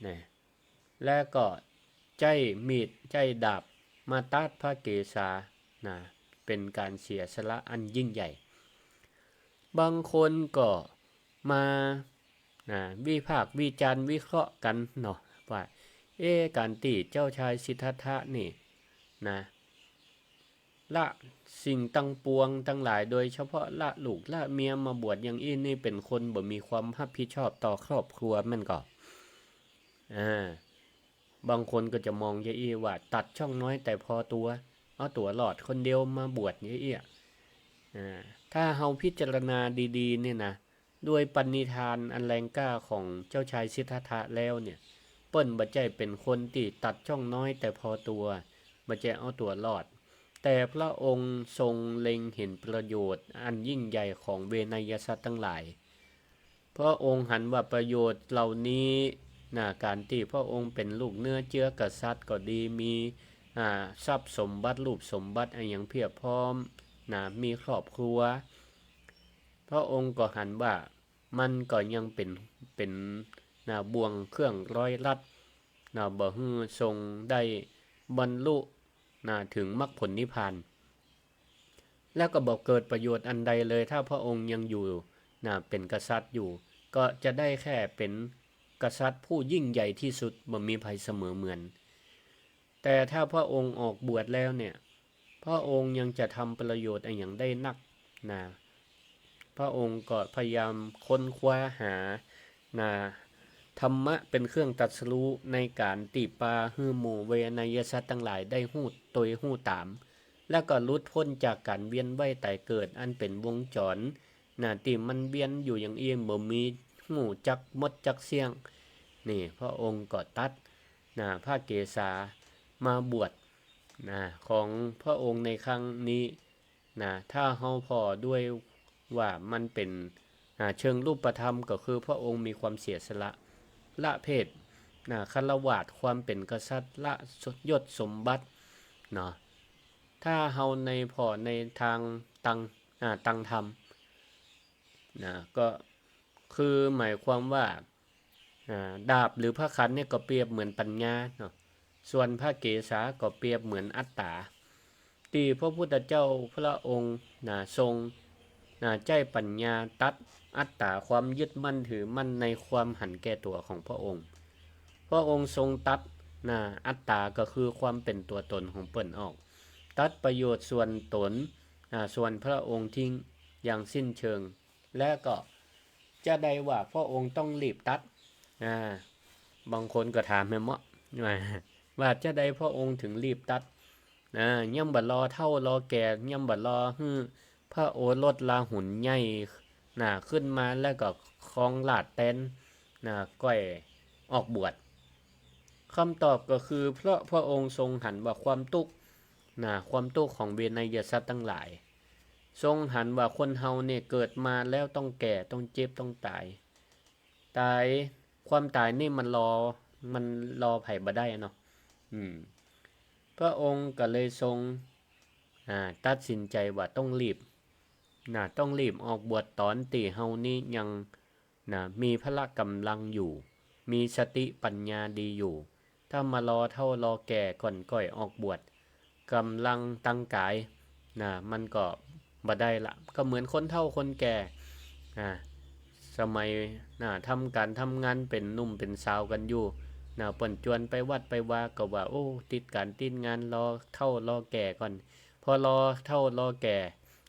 นะ และก็ใจ๊มีด ใจ๊ดาบมาตัดพระเกศา นะ เป๋นก๋านเสียสละอันยิ่งใหญ่ บางคนก็มา นะ วิพากษ์วิจารณ์วิเคราะห์กั๋นเนาะ ว่า เอ๊ะ ก๋านตี้เจ้าชายสิทธัตถะนี่ นะ ละสิ่งตังปวงตังหลาย โดยเฉพาะละลูกละเมียมาบวชอย่างอี้นี่ เป๋นคนบ่มีความฮับผิดชอบต่อครอบครัวแม่นก่อ อ่า บางคนก็จะมองอย่างอี้ว่า ตัดช่องน้อยแต่พอตัว เอาตั๋วรอดคนเดียวมาบวชอย่างอี้ อ่า ถ้าเฮาพิจารณาดีๆ เนี่ยนะ ด้วยปณิธานอันแรงกล้าของเจ้าชายสิทธัตถะแล้วเนี่ย เปิ้นบ่ใจ้เป๋นคนตี้ตัดช่องน้อยแต่พอตัว บ่ใจ้เอาตั๋วรอด แต่พระองค์ทรงเล็งเห็นประโยชน์อันยิ่งใหญ่ของเวไนยสัตว์ตังหลาย พระองค์หันว่าประโยชน์เหล่านี้นะ ก๋านตี้พระองค์เป๋นลูกเนื้อเจื้อกษัตริย์ก็ดี มี อ่า ทรัพย์สมบัติ รูปสมบัติอะหยังเพียบพร้อมนะ มีครอบครัว พระองค์ก็หันว่ามันก็ยังเป๋น เป๋น นะ บ่วงเครื่องร้อยรัดนะ บ่หื้อทรงได้บรรลุนะ เถิงมรรคผลนิพพาน แล้วก็บ่เกิดประโยชน์อันใดเลย ถ้าพระองค์ยังอยู่นะ เป๋นกษัตริย์อยู่ ก็จะได้แค่เป๋นกษัตริย์ผู้ยิ่งใหญ่ที่สุด บ่มีใผเสมอเหมือน แต่ถ้าพระองค์ออกบวชแล้วเนี่ย พระองค์ยังจะทำประโยชน์อะหยังได้นักนะ พระองค์ก็พยายามค้นคว้าหานะ ธรรมะเป๋นเครื่องตรัสรู้ ในก๋านตี้ปาหื้อหมู่เวไนยสัตว์ตังหลายได้ฮู้ตวยฮู้ต๋าม แล้วก็หลุดป๊นจากก๋านเวียนว่ายต๋ายเกิดอันเป๋นวงจรนะ ตี้มันเวียนอยู่อย่างอี้ บ่มีฮู้จักหมดจักเสี้ยง นี่พระองค์ก็ตัดนะ พระเกศามาบวชนะ ของพระองค์ในครั้งนี้นะ ถ้าเฮาผ่อด้วยว่ามันเป๋น อ่า เชิงรูปธรรมก็คือพระองค์มีความเสียสละ ละเพศ นะ ฆราวาส ความเป๋นกษัตริย์ ละยศสมบัติเนาะ ถ้าเฮาในผ่อในตาง ตาง อ่า ตางธรรมนะ ก็คือหมายความว่า อ่า ดาบหรือพระขันเนี่ยก็เปรียบเหมือนปัญญาเนาะ ส่วนพระเกศาก็เปรียบเหมือนอัตตา ตี้พระพุทธเจ้าพระองค์นะ ทรงนะ ใจ๊ปัญญาตัดอัตตา ความยึดมั่นถือมั่นในความหันแก่ตั๋วของพระองค์ พระองค์ทรงตัดนะ อัตตาก็คือความเป๋นตั๋วต๋นของเปิ้นออก ตัดประโยชน์ส่วนต๋นนะ ส่วนพระองค์ทิ้งอย่างสิ้นเชิง และก็จะใดว่าพระองค์ต้องรีบตัด อ่า บางคนก็ถามแม่นเมาะ ว่า ว่าจะใดพระองค์ถึงรีบตัด อ่า ยังบ่รอเฒ่ารอแก่ ยังบ่รอหื้อพระโอรสราหุลใหญ่นะ ขึ้นมาแล้วก็ครองราชย์แตนนะ ก่อยออกบวช คำตอบก็คือเพราะพระองค์ทรงหันว่าความตุ๊กข์นะ ความตุ๊กข์ของเวไนยสัตว์ตังหลาย ทรงหันว่าคนเฮาเนี่ยเกิดมาแล้วต้องแก่ ต้องเจ็บ ต้องต๋าย ต๋าย ความต๋ายนี่มันรอ มันรอใผบ่ได้เนาะ อืม พระองค์ก็เลยทรง อ่า ตัดสินใจ๋ว่าต้องรีบนะ ต้องรีบออกบวชต๋อนตี้เฮานี้ยัง นะ มีพละก๋ำลังอยู่ มีสติปัญญาดีอยู่ ถ้ามารอเฒ่ารอแก่ก่อนก่อยออกบวช ก๋ำลังตังก๋ายนะ มันก็บ่ได้ละ ก็เหมือนคนเฒ่าคนแก่นะ สมัยนะ ทำก๋านทำงานเป๋นหนุ่มเป๋นสาวกั๋นอยู่นะ เปิ้นจวนไปวัดไปวาก็ว่า โอ้ ติดก๋านติดงาน รอเฒ่ารอแก่ก่อน พอรอเฒ่ารอแก่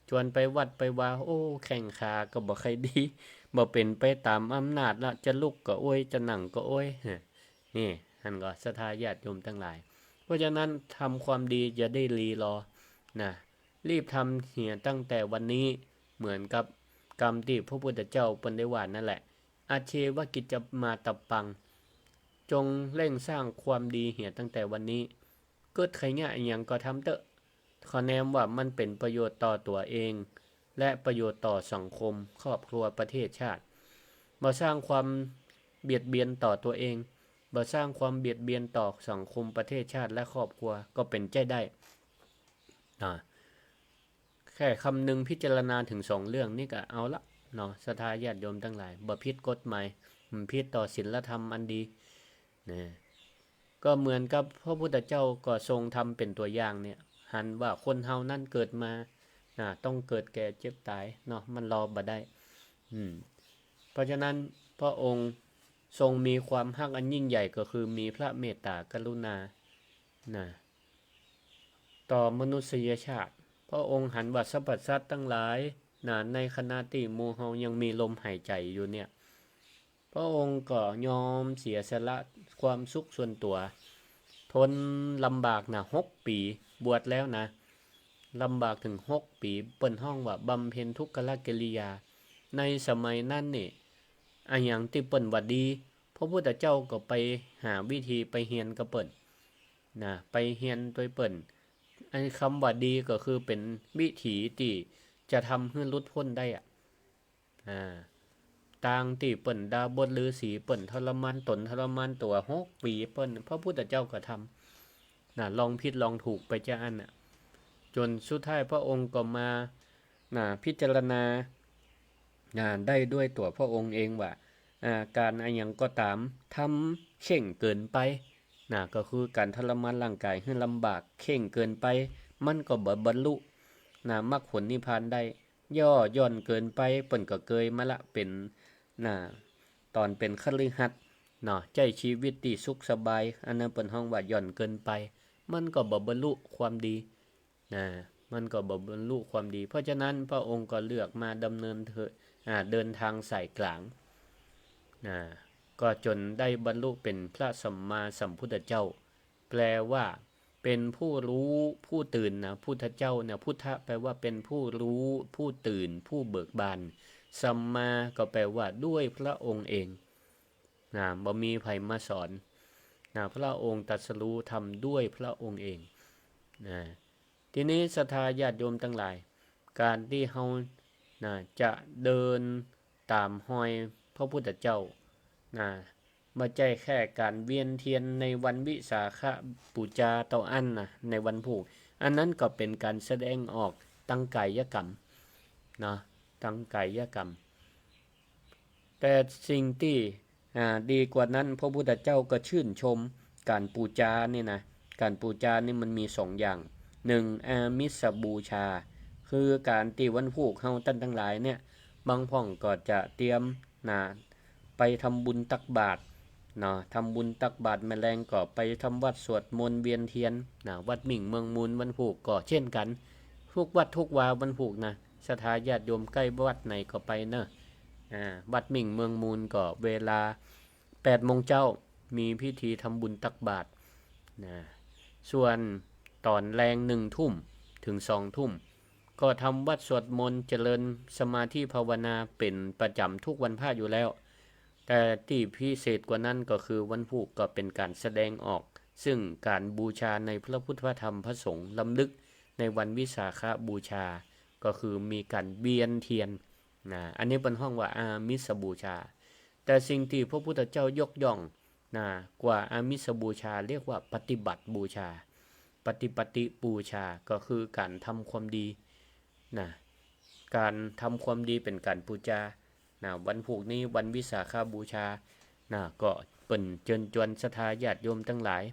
จวนไปวัดไปวา โอ้ แข้งขาก็บ่ค่อยดี บ่เป๋นไปต๋ามอำนาจละ จะลุกก็โอย จะนั่งก็โอย นี่ หันก่อ ศรัทธาญาติโยมตังหลาย เพราะฉะนั้นทำความดีอย่าได้รีรอนะ รีบทำเหียตั้งแต่วันนี้ เหมือนกับกำตี้พระพุทธเจ้าเปิ้นได้ว่านั่นแหละ อัจเฉวกิจจมาตะปัง จงเร่งสร้างความดีเหียตั้งแต่วันนี้ กึ๊ดใค่เยียะอะหยังก็ทำเต๊อะ ขอแนมว่ามันเป๋นประโยชน์ต่อตั๋วเอง และประโยชน์ต่อสังคม ครอบครัว ประเทศชาติ บ่สร้างความเบียดเบียนต่อตั๋วเอง บ่สร้างความเบียดเบียนต่อสังคม ประเทศชาติ และครอบครัว ก็เป๋นใจ๊ได้ อ่า แค่คำนึงพิจารณาถึงสองเรื่องนี้ก็เอาละเนาะ ศรัทธาญาติโยมตังหลาย บ่ผิดกฎหมาย บ่ผิดต่อศีลธรรมอันดี นะ ก็เหมือนกับพระพุทธเจ้าก็ทรงทำเป๋นตั๋วอย่างเนี่ย หันว่าคนเฮานั้นเกิดมานะ ต้องเกิดแก่เจ็บต๋ายเนาะ มันรอบ่ได้ อืม เพราะฉะนั้นพระองค์ทรงมีความฮักอันยิ่งใหญ่ ก็คือมีพระเมตตากรุณานะ ต่อมนุษยชาติ พระองค์หันว่าสรรพสัตว์ตังหลายนะ ในขณะตี้หมู่เฮายังมีลมหายใจ๋อยู่เนี่ย พระองค์ก็ยอมเสียสละความสุขส่วนตั๋ว ทนลำบากนะ หกปี๋ บวชแล้วนะ ลำบากเถิงหกปี๋ เปิ้นฮ้องว่าบำเพ็ญทุกขกิริยา ในสมัยนั้นนี่ อะหยังตี้เปิ้นว่าดี พระพุทธเจ้าก็ไปหาวิธีไปเฮียนกับเปิ้นนะ ไปเฮียนตวยเปิ้น อันคำว่าดีก็คือเป๋นวิถีตี้จะทำหื้อหลุดป๊นได้อะ อ่า ตางตี้เปิ้นดาบทฤๅษี เปิ้นทรมานต๋นทรมานตั๋วหกปี๋ เปิ้น พระพุทธเจ้าก็ทำนะ ลองผิดลองถูกไปจ้าอั้นน่ะ จ๋นสุดท้ายพระองค์ก็มานะ พิจารณานะ ได้ด้วยตั๋วพระองค์เองว่า อ่า ก๋านอะหยังก็ต๋าม ทำเข่งเกินไปนะ ก็คือก๋านทรมานร่างก๋ายหื้อลำบากเข่งเกินไป มันก็บ่บรรลุนะ มรรคผลนิพพานได้ ย่อหย่อนเกินไป เปิ้นก็เกยมาละ เป๋นนะ ต๋อนเป๋นคฤหัสถ์เนาะ ใจ๊ชีวิตตี้สุขสบาย อันนั้นเปิ้นฮ้องว่าหย่อนเกินไป มันก็บ่บรรลุความดีนะ มันก็บ่บรรลุความดี เพราะฉะนั้นพระองค์ก็เลือกมาดำเนินเถอะ อ่า เดินทางสายกลางนะ ก็จ๋นได้บรรลุเป๋นพระสัมมาสัมพุทธเจ้า แปลว่า เป๋นผู้รู้ผู้ตื่นนะ พุทธเจ้าเนี่ย พุทธะแปลว่าเป๋นผู้รู้ ผู้ตื่น ผู้เบิกบาน สัมมาก็แปลว่าด้วยพระองค์เองนะ บ่มีใผมาสอนนะ พระองค์ตรัสรู้ธรรมด้วยพระองค์เองนะ ทีนี้ศรัทธาญาติโยมตังหลาย ก๋านตี้เฮานะ จะเดินต๋ามฮอยพระพุทธเจ้านะ บ่ใจ้แค่ก๋านเวียนเตียนในวันวิสาขบูชาเต้าอั้นนะ ในวันพูก อันนั้นก็เป๋นก๋านแสดงออกตางก๋ายกรรมเนาะ ตางก๋ายกรรม แต่สิ่งตี้ อ่า ดีกว่านั้น พระพุทธเจ้าก็ชื่นชม ก๋านปู๋จานี่นะ ก๋านปู๋จานี่มันมีสองอย่าง นึ่ง อามิสบูชา คือก๋านตี้วันพูกเฮาต้านตังหลายเนี่ย บางพ่องก็จะเตรียมนะ ไปทำบุญตักบาตรเนาะ ทำบุญตักบาตรแม่แลงก็ไปทำวัตรสวดมนต์เวียนเตียนนะ วัดมิ่งเมืองมูลวันพูกก็เจ้นกั๋น กู้วัดกู้วาวันพูกนะ ศรัทธาญาติโยมใก้วัดไหนก็ไปเนาะ อ่า วัดมิ่งเมืองมูลก็เวลาแปดโมงเจ๊า มีพิธีทำบุญตักบาตรนะ ส่วนต๋อนแลงหนึ่งทุ่มเถิงสองทุ่ม ก็ทำวัตรสวดมนต์เจริญสมาธิภาวนาเป๋นประจ๋ำกู้วันพระอยู่แล้ว แต่ตี้พิเศษกว่านั้นก็คือวันพูกก็เป๋นก๋านแสดงออก ซึ่งก๋านบูชาในพระพุทธพระธรรมพระสงฆ์ รำลึกในวันวิสาขบูชา ก็คือมีก๋านเวียนเตียนนะ อันนี้เปิ้นฮ้องว่าอามิสบูชา แต่สิ่งตี้พระพุทธเจ้ายกย่องนะ กว่าอามิสบูชา เรียกว่าปฏิบัติบูชา ปฏิบัติบูชา ก็คือก๋านทำความดีนะ ก๋านทำความดีเป๋นก๋านปู๋จานะ วันพูกนี้วันวิสาขบูชานะ ก็เปิ้นเจิญจวนศรัทธาญาติโยมตังหลาย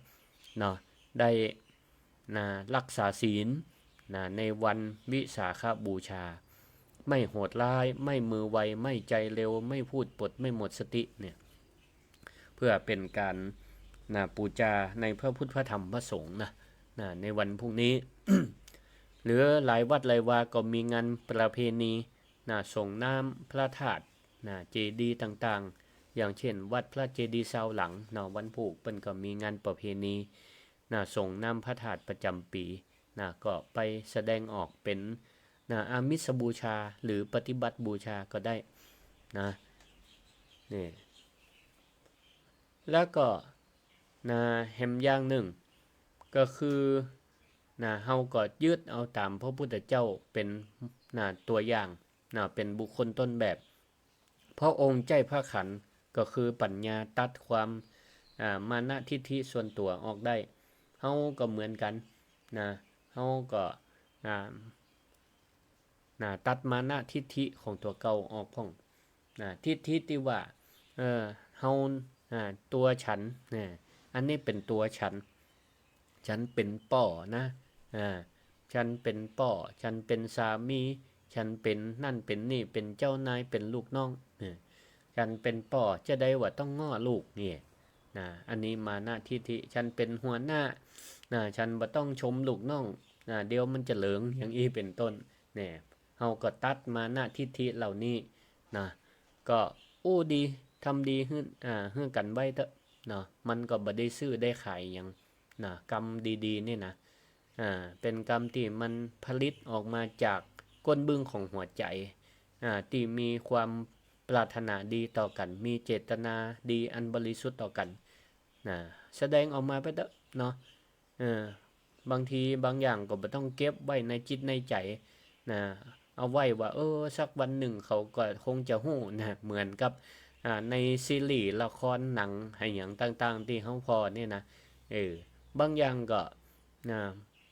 เนาะ ได้นะ ฮักษาศีลนะ ในวันวิสาขบูชา ไม่โหดร้าย ไม่มือไว ไม่ใจเร็ว ไม่พูดปด ไม่หมดสติเนี่ย เพื่อเป๋นก๋านนะปู๋จาในพระพุทธพระธรรมพระสงฆ์นะ นะ ในวันพูกนี้ หรือหลายวัดหลายวาก็มีงานประเพณีนะ ส่งน้ำพระธาตุนะ เจดีย์ต่างๆ อย่างเช่นวัดพระเจดีย์ซาวหลังเนาะ วันพูกเปิ้นก็มีงานประเพณีนะ ส่งน้ำพระธาตุประจ๋ำปี๋นะ ก็ไปแสดงออกเป๋นนะ อามิสบูชา หรือปฏิบัติบูชาก็ได้นะ นี่ แล้วก็นะ แหมอย่างนึ่ง ก็คือนะ เฮาก็ยึดเอาต๋ามพระพุทธเจ้าเป๋นนะ ตั๋วอย่างนะ เป๋นบุคคลต้นแบบ พระองค์ใจ๊พระขันธ์ ก็คือปัญญาตัดความอ่า มานะทิฐิส่วนตั๋วออกได้ เฮาก็เหมือนกั๋นนะ เฮาก็อ่า นะ ตัดมานะทิฐิของตั๋วเก่าออกพ่องนะ ทิฐิตี้ว่า เออ เฮา อ่า ตั๋วฉันนะ อันนี้เป๋นตั๋วฉัน ฉันเป๋นป้อนะ อ่า ฉันเป๋นป้อ ฉันเป๋นสามี ฉันเป๋นนั่นเป๋นนี่ เป๋นเจ้านาย เป๋นลูกน้องนะ ฉันเป๋นป้อ จาใดว่าต้องง้อลูกนี่นะ อันนี้มานะทิฐิ ฉันเป๋นหัวหน้านะ ฉันบ่ต้องชมลูกน้องนะ เดี๋ยวมันจะเหลิง อย่างอี้เป๋นต้น เนี่ย เฮาก็ตัดมานะทิฐิเหล่านี้นะ ก็อู้ดี ทำดีหื้อ อ่า หื้อกั๋นไว้เต๊อะเนาะ มันก็บ่ได้ซื้อได้ขายหยังนะ กรรมดีๆ นี่นะ อ่า เป๋นกรรมตี้มันผลิตออกมาจากก้นบึ้งของหัวใจ๋ อ่า ตี้มีความปรารถนาดีต่อกั๋น มีเจตนาดีอันบริสุทธิ์ต่อกั๋นนะ แสดงออกมาไปเต๊อะเนาะ เออ บางทีบางอย่างก็บ่ต้องเก็บไว้ในจิตในใจ๋นะ เอาไว้ว่า เออ สักวันนึ่งเขาก็คงจะฮู้นะ เหมือนกับ อ่า ในซีรีส์ละครหนังอะหยังต่างๆ ตี้เฮาผ่อนี่นะ เออ บางอย่างก็นะ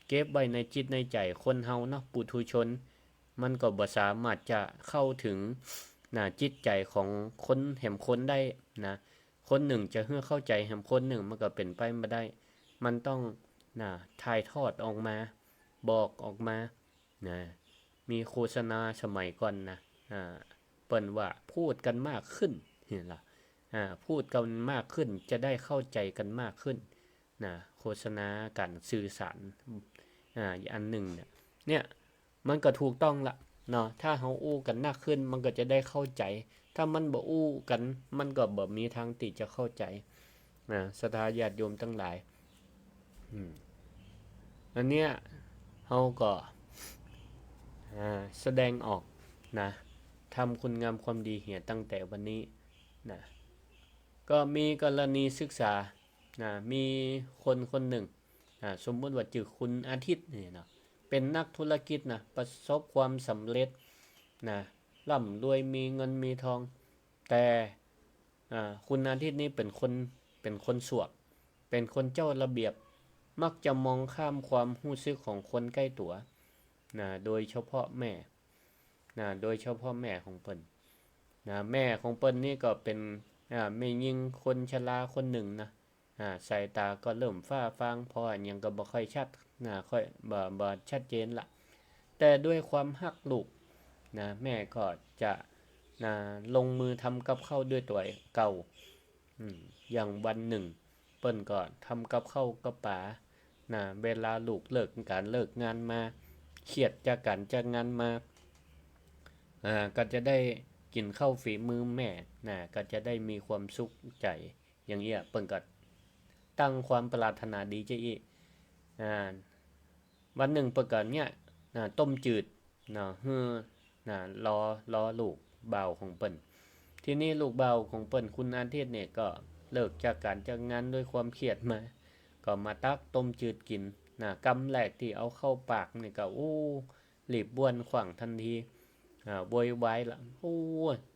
เก็บไว้ในจิตในใจ๋ คนเฮาเนาะ ปุถุชน มันก็บ่สามารถจะเข้าเถิงนะ จิตใจ๋ของคนแหมคนได้นะ คนนึ่งจะหื้อเข้าใจ๋แหมคนนึ่ง มันก็เป๋นไปบ่ได้ มันต้องนะ ถ่ายทอดออกมา บอกออกมานะ มีโฆษณาสมัยก่อนนะ อ่า เปิ้นว่าพูดกันมากขึ้น หันก่อ อ่า พูดกันมากขึ้น จะได้เข้าใจ๋กันมากขึ้นนะ โฆษณาก๋านสื่อสาร อ่า อันนึ่งเนี่ย เนี่ย มันก็ถูกต้องละเนาะ ถ้าเฮาอู้กั๋นนักขึ้น มันก็จะได้เข้าใจ๋ ถ้ามันบ่อู้กั๋น มันก็บ่มีตางตี้จะเข้าใจ๋นะ ศรัทธาญาติโยมตังหลาย อืม อันเนี้ย เฮาก็ อ่า แสดงออกนะ ทำคุณงามความดีเหียตั้งแต่วันนี้นะ ก็มีกรณีศึกษานะ มีคนคนนึ่ง อ่า สมมุติว่าจื้อคุณอาทิตย์นี่เนาะ เป๋นนักธุรกิจนะ ประสบความสำเร็จนะ ร่ำรวย มีเงินมีทอง แต่ อ่า คุณอาทิตย์นี่เป๋นคน เป๋นคนสวก เป๋นคนเจ้าระเบียบ มักจะมองข้ามความฮู้สึกของคนใก้ตั๋วนะ โดยเฉพาะแม่นะ โดยเฉพาะแม่ของเปิ้นนะ แม่ของเปิ้นนี่ก็เป๋น อ่า แม่ญิงคนชราคนนึ่งนะ นะ สายต๋าก็เริ่มฟ้าฟาง ผ่ออะหยังก็บ่ค่อยชัดนะ ค่อย บ่ บ่ชัดเจนละ แต่ด้วยความฮักลูกนะ แม่ก็จะนะ ลงมือทำกับข้าวด้วยตั๋วเก่า อืม อย่างวันนึ่ง เปิ้นก็ทำกับข้าวกับป๋านะ เวลาลูกเลิกก๋านเลิกงานมา เครียดจากก๋านจากงานมา อ่า ก็จะได้กิ๋นข้าวฝีมือแม่นะ ก็จะได้มีความสุขใจ๋ อย่างเอี้ย เปิ้นก็ตั้งความปรารถนาดีจาอี้ อ่า วันนึ่งเปิ้นก็เยียะนะ ต้มจืดเนาะ หื้อนะ รอ รอลูกบ่าวของเปิ้น ทีนี้ลูกบ่าวของเปิ้น คุณอาทิตย์เนี่ย ก็เลิกจากก๋านจากงานด้วยความเครียดมา ก็มาตักต้มจืดกิ๋นนะ กำแรกตี้เอาเข้าปากนี่ก็ อู้ รีบบ้วนขว้างตันที อ่า โวยวายละ โอ้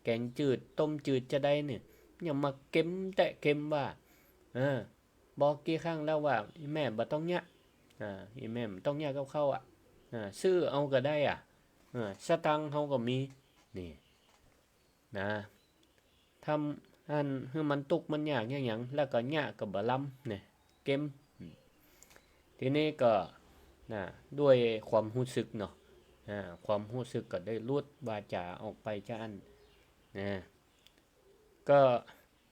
แก๋งจืด ต้มจืดจาใดเนี่ย ยังมาเค็มแต๊เค็มว่า เออ บอกกี่ครั้งแล้วว่า อี่แม่บ่ต้องเยียะ อ่า อี่แม่บ่ต้องเยียะกับข้าวอะ อ่า ซื้อเอาก็ได้อะ อ่า สตางค์เฮาก็มี นี่ นะ ทำอันหื้อมันตุ๊กข์มันยากเยียะหยัง แล้วก็เยียะก็บ่ลำ เนี่ย เค็ม อืม ทีนี้ก็ นะ ด้วยความฮู้สึกเนาะ อ่า ความฮู้สึกก็ได้หลุดวาจ๋าออกไปจาอั้น นะ ก็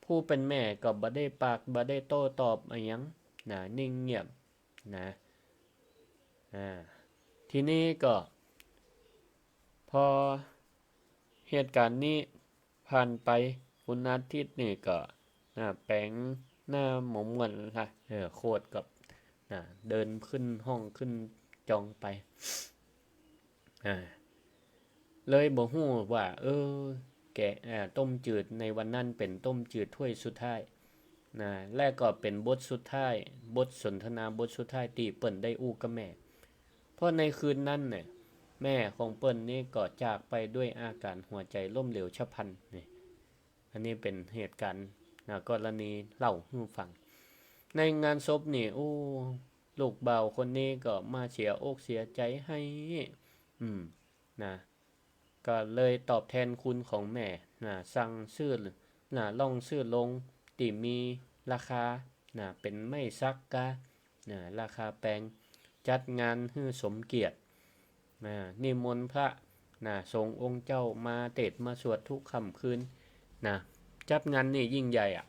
ผู้เป๋นแม่ก็บ่ได้ปาก บ่ได้โต้ตอบอะหยัง นะ นิ่งเงียบ นะ อ่า ทีนี้ก็ พอเหตุก๋ารณ์นี้ผ่านไป คุณอาทิตย์นี่ก็ นะ แป๋งหน้าบ่ม่วนละ เออ โขดกับ นะ เดินขึ้นห้องขึ้นจองไป อ่า เลยบ่ฮู้ว่า เออ แก๋ง อ่า ต้มจืดในวันนั้นเป๋นต้มจืดถ้วยสุดท้าย นะ และก็เป๋นบทสุดท้าย บทสนทนาบทสุดท้ายตี้เปิ้นได้อู้กับแม่ เพราะในคืนนั้นเนี่ย แม่ของเปิ้นนี่ก็จากไปด้วยอาก๋ารหัวใจ๋ล้มเหลวฉับพลัน นี่ อันนี้เป๋นเหตุก๋ารณ์ นะ กรณีเล่าหื้อฟัง ในงานศพนี่ โอ้ ลูกบ่าวคนนี้ก็มาเสียอกเสียใจ๋ไห้ อืม นะ ก็เลยตอบแทนคุณของแม่ นะ สั่งซื้อ นะ ล่องซื้อโลงตี้มีราคา นะ เป๋นไม้สักกา นะ ราคาแปง จัดงานหื้อสมเกียรติ นะ นิมนต์พระ นะ สงฆ์องค์เจ้ามาเตสน์มาสวดทุกค่ำคืน นะ จัดงานนี่ยิ่งใหญ่อะ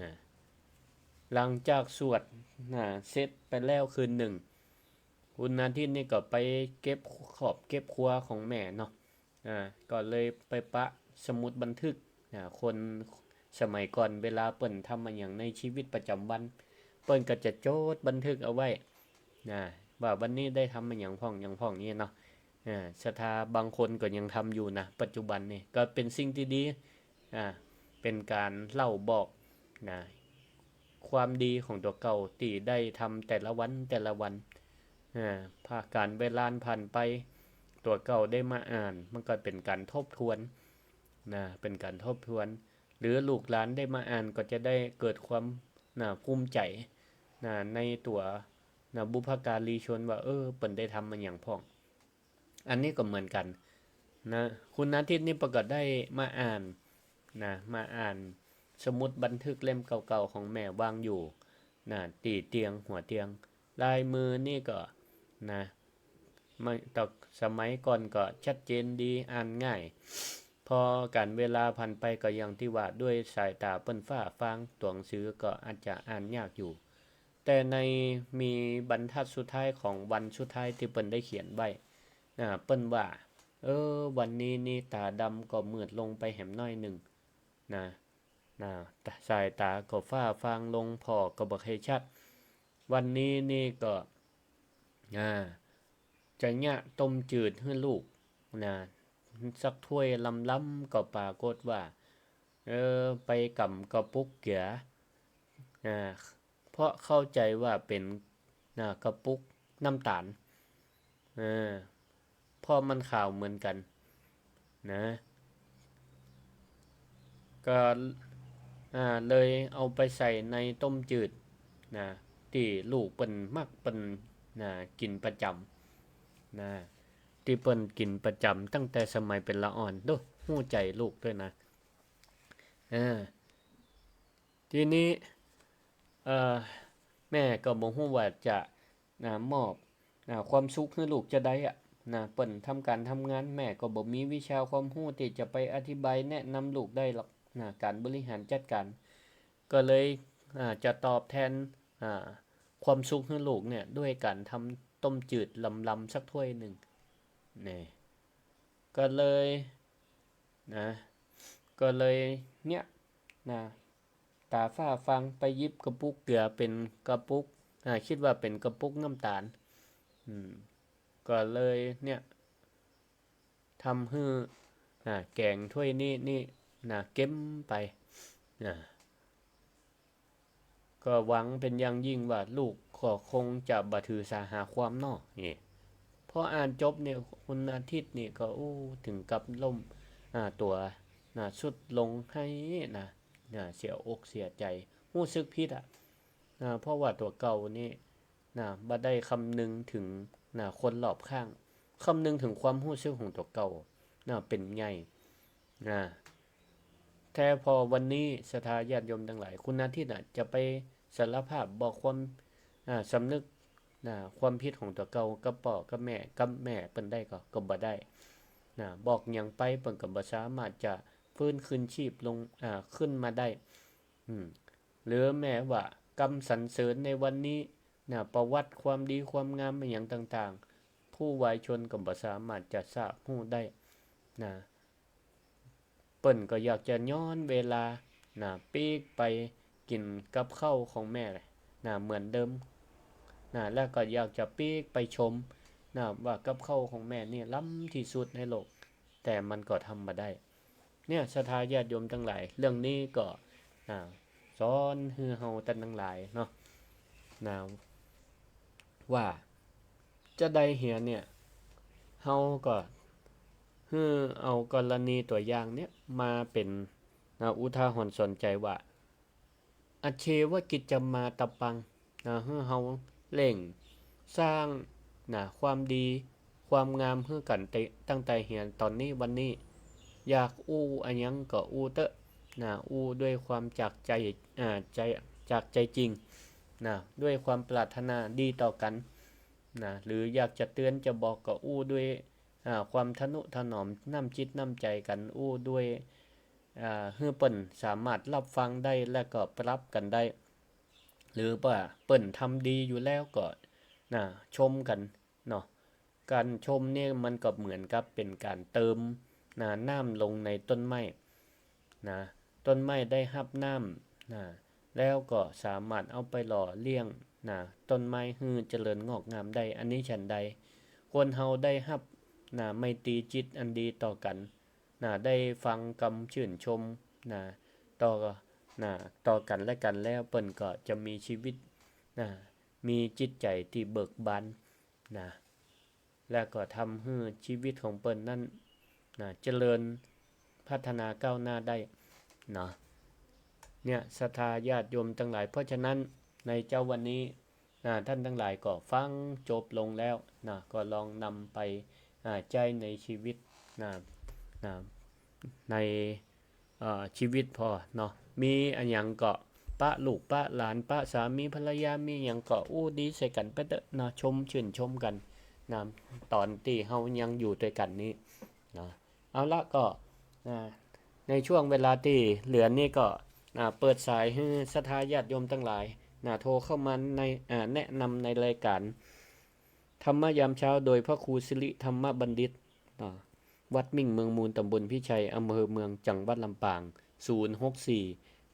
นะ หลังจากสวด นะ เสร็จไปแล้วคืนนึ่ง คุณอาทิตย์นี่ก็ไปเก็บขอบเก็บครัวของแม่เนาะ อ่า ก็เลยไปปะสมุดบันทึก อ่า คนสมัยก่อนเวลาเปิ้นทำอะหยังในชีวิตประจ๋ำวัน เปิ้นก็จะจดบันทึกเอาไว้ นะ ว่าวันนี้ได้ทำอะหยังพ่อง หยังพ่องนี่เนาะ อ่า ศรัทธาบางคนก็ยังทำอยู่นะ ปัจจุบันนี่ ก็เป๋นสิ่งตี้ดี อ่า เป๋นก๋านเล่าบอก นะ ความดีของตั๋วเก่าตี้ได้ทำแต่ละวันแต่ละวัน อ่า ผ่านก๋านเวลาผ่านไป ตั๋วเก่าได้มาอ่าน มันก็เป๋นก๋านทบทวน นะ เป๋นก๋านทบทวน หรือลูกหลานได้มาอ่านก็จะได้เกิดความ นะ ภูมิใจ๋ นะ ในตั๋ว นะ บุพการีชนว่า เออ เปิ้นได้ทำอะหยังพ่อง อันนี้ก็เหมือนกั๋น นะ คุณอาทิตย์นี่เปิ้นก็ได้มาอ่าน นะ มาอ่านสมุดบันทึกเล่มเก่าๆ ของแม่วางอยู่ นะ ตี้เตียง หัวเตียง ลายมือนี่ก็ นะ ไม่ แต่สมัยก่อนก็ชัดเจนดี อ่านง่าย พอก๋านเวลาผ่านไปก็อย่างตี้ว่า ด้วยสายต๋าเปิ้นฟ้าฟาง ตั๋วหนังสือก็อาจจะอ่านยากอยู่ แต่ในมีบรรทัดสุดท้ายของวันสุดท้ายตี้เปิ้นได้เขียนไว้ อ่า เปิ้นว่า เออ วันนี้นี่ต๋าดำก็มืดลงไปแหมน้อยนึ่ง นะ นะ สายต๋าก็ฟ้าฟางลง ผ่อก็บ่ค่อยชัด วันนี้นี่ก็ อ่า จะเยียะต้มจืดหื้อลูก นะ สักถ้วยลำๆ ก็ปรากฏว่า เออ ไปก๋ำกระปุกเกีย อ่า เพราะเข้าใจ๋ว่าเป๋น นะ กระปุกน้ำต๋าล เออ เพราะมันขาวเหมือนกั๋น นะ ก็ อ่า เลยเอาไปใส่ในต้มจืด นะ ตี้ลูกเปิ้นมักเปิ้น นะ กิ๋นประจ๋ำ นะ ตี้เปิ้นกิ๋นประจ๋ำตั้งแต่สมัยเป๋นละอ่อน ดู ฮู้ใจ๋ลูกด้วยนะ อ่า ทีนี้ เอ่อ แม่ก็บ่ฮู้ว่าจะ นะ มอบ นะ ความสุขหื้อลูกจาใดอะ นะ เปิ้นทำก๋านทำงาน แม่ก็บ่มีวิชาความฮู้ตี้จะไปอธิบายแนะนำลูกได้หรอก นะ ก๋านบริหารจัดก๋าน ก็เลย อ่า จะตอบแทน อ่า ความสุขหื้อลูกเนี่ย ด้วยก๋านทำต้มจืดลำๆ สักถ้วยนึ่ง นี่ ก็เลย นะ ก็เลย เนี่ย นะ ต๋าฟ้าฟางไปหยิบกระปุกเกลือเป๋นกระปุก อ่า กึ๊ดว่าเป๋นกระปุกน้ำต๋าล อืม ก็เลย เนี่ย ทำหื้อ อ่า แก๋งถ้วยนี้ นี่ นะ เก็มไป นะ ก็หวังเป๋นอย่างยิ่งว่าลูกก็คงจะบ่ถือสาหาความเนาะ นี่ พออ่านจบเนี่ย คุณอาทิตย์นี่ก็ โอ้ เถิงกับล้ม อ่า ตั๋ว นะ ทรุดลงไห้นะ นะ เสียอกเสียใจ๋ ฮู้สึกผิดอะ นะ เพราะว่าตั๋วเก่านี่ นะ บ่ได้คำนึงเถิง นะ คนรอบข้าง คำนึงเถิงความฮู้สึกของตั๋วเก่า นะ เป๋นใหญ่ นะ แท้พอวันนี้ศรัทธาญาติโยมตังหลาย คุณอาทิตย์น่ะ จะไปสารภาพบอกความ อ่า สำนึก นะ ความผิดของตั๋วเก่ากับป้อกับแม่ กับแม่เปิ้นได้ก่อ ก็บ่ได้ นะ บอกหยังไปเปิ้นก็บ่สามารถจะฟื้นคืนชีพลง อ่า ขึ้นมาได้ อืม หรือแม้ว่ากำสรรเสริญในวันนี้ นะ ประวัติความดีความงามอะหยังต่างๆ ผู้วายชนก็บ่สามารถจะทราบฮู้ได้ นะ เปิ้นก็อยากจะย้อนเวลา นะ ปิ๊กไปกิ๋นกับข้าวของแม่ นะ เหมือนเดิม นะ แล้วก็อยากจะปิ๊กไปชม นะ ว่ากับข้าวของแม่นี่ล้ำตี้สุดในโลก แต่มันก็ทำบ่ได้ เนี่ย ศรัทธาญาติโยมตังหลาย เรื่องนี้ก็ อ่า สอนหื้อเฮาต้านตังหลายเนาะ นะ ว่าจาใดเหียเนี่ย เฮาก็หื้อเอากรณีตั๋วอย่างเนี่ยมาเป๋น นะ อุทาหรณ์สอนใจ๋ว่า อัจเฉวกิจจมาตะปัง นะ หื้อเฮาเร่งสร้าง นะ ความดีความงามหื้อกั๋นเต๊อะ ตั้งแต่เหียต๋อนนี้วันนี้ อยากอู้อะหยังก็อู้เต๊อะ นะ อู้ด้วยความจากใจ๋ อ่า ใจ๋ จากใจ๋จริง นะ ด้วยความปรารถนาดีต่อกั๋น นะ หรืออยากจะเตือนจะบอกก็อู้ด้วย อ่า ความทะนุถนอมน้ำจิตน้ำใจ๋กั๋น อู้ด้วย อ่า หื้อเปิ้นสามารถฮับฟังได้ และก็ปรับกั๋นได้ หรือว่าเปิ้นทำดีอยู่แล้วก็ นะ ชมกั๋นเนาะ ก๋านชมเนี่ยมันก็เหมือนกับเป๋นก๋านเติม นะ น้ำลงในต้นไม้ นะ ต้นไม้ได้ฮับน้ำ นะ แล้วก็สามารถเอาไปหล่อเลี้ยง นะ ต้นไม้หื้อเจริญงอกงามได้ อันนี้ฉันใด คนเฮาได้ฮับ นะ ไมตรีจิตอันดีต่อกั๋น นะ ได้ฟังกำจื้นชม นะ ต่อ นะ ต่อกั๋นและกั๋นแล้ว เปิ้นก็จะมีชีวิต นะ มีจิตใจ๋ตี้เบิกบาน นะ และก็ทำหื้อชีวิตของเปิ้นนั้น นะ เจริญพัฒนาก้าวหน้าได้ เนาะ เนี่ย ศรัทธาญาติโยมตังหลาย เพราะฉะนั้นในเจ๊าวันนี้ นะ ต้านตังหลายก็ฟังจบลงแล้ว นะ ก็ลองนำไป อ่า ใจ๊ในชีวิต นะ นะ ใน เอ่อ ชีวิตพ่องเนาะ มีอะหยังก็ปะลูกปะหลาน ปะสามีภรรยา มีหยังก็อู้ดีใส่กั๋นไปเต๊อะเนาะ ชมจื้นชมกั๋น นะ ต๋อนตี้เฮายังอยู่ตวยกั๋นนี้ นะ เอาละก็ นะ ในช่วงเวลาตี้เหลือนี้ก็ นะ เปิดสายหื้อศรัทธาญาติโยมตังหลาย นะ โทรเข้ามาใน อ่า แนะนำในรายก๋านธรรมะยามเช้า โดยพระครูสิริธรรมบัณฑิต อ่า วัดมิ่งเมืองมูล ตำบลพิชัย อำเภอเมือง จังหวัดลำปาง ศูนย์หกสี่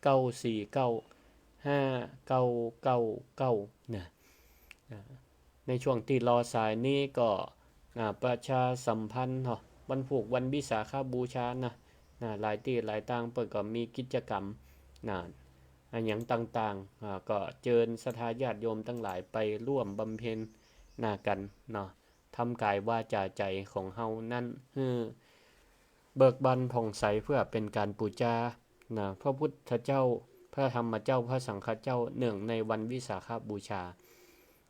เก้าสี่เก้า ห้าเก้าเก้าเก้า นะ อ่า ในช่วงตี้รอสายนี้ก็ อ่า ประชาสัมพันธ์เนาะ วันพูกวันวิสาขบูชานะ นะ หลายตี้หลายตางเปิ้นก็มีกิจก๋รรม นะ อะหยังต่างๆ อ่า ก็เจิญศรัทธาญาติโยมตังหลายไปร่วมบำเพ็ญ นะ กั๋นเนาะ ทำก๋ายวาจ๋าใจ๋ของเฮานั้นหื้อเบิกบานผ่องใสเปื้อเป๋นก๋านปู๋จา นะ พระพุทธเจ้า พระธรรมเจ้า พระสังฆเจ้า เนื่องในวันวิสาขบูชา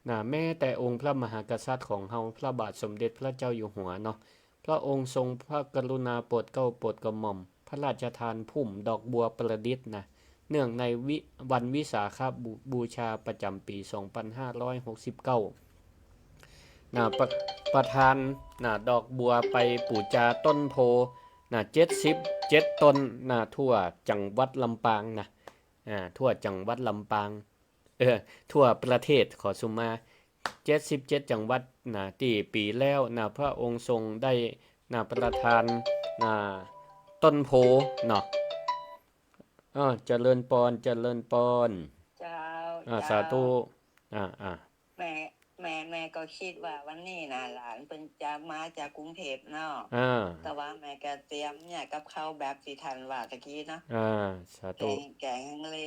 นะ แม้แต่องค์พระมหากษัตริย์ของเฮา พระบาทสมเด็จพระเจ้าอยู่หัวเนาะ พระองค์ทรงพระกรุณาโปรดเกล้าโปรดกระหม่อม พระราชทานพุ่มดอกบัวประดิษฐ์นะ เนื่องในวิ- วันวิสาขบู- บูชาประจ๋ำปี๋ สองปันห้าร้อยหกสิบเก้า นะ ประ- ประทาน นะ ดอกบัวไปปู๋จาต้นโพธิ์ นะ เจ็ดสิบเจ็ดต้น นะ ทั่วจังหวัดลำปางนะ อ่า ทั่วจังหวัดลำปาง เออ ทั่วประเทศ ขอสุมา เจ็ดสิบเจ็ดจังหวัด นะ ตี้ปี๋แล้ว นะ พระองค์ทรงได้ นะ ประทาน นะ ต้นโพธิ์เนาะ อ้อ เจริญปอน เจริญปอน เจ้า อ่า เจ้า สาธุ อ่า อ่า แม่ แม่ แม่ก็กึ๊ดว่าวันนี้นะ หลานเปิ้นจะมาจากกรุงเทพฯเนาะ อ่า แต่ว่าแม่ก็เตรียมเนี่ยกับข้าวแบบตี้ท่านว่าตะกี้เนาะ อ่า สาธุ แกง แกงฮังเล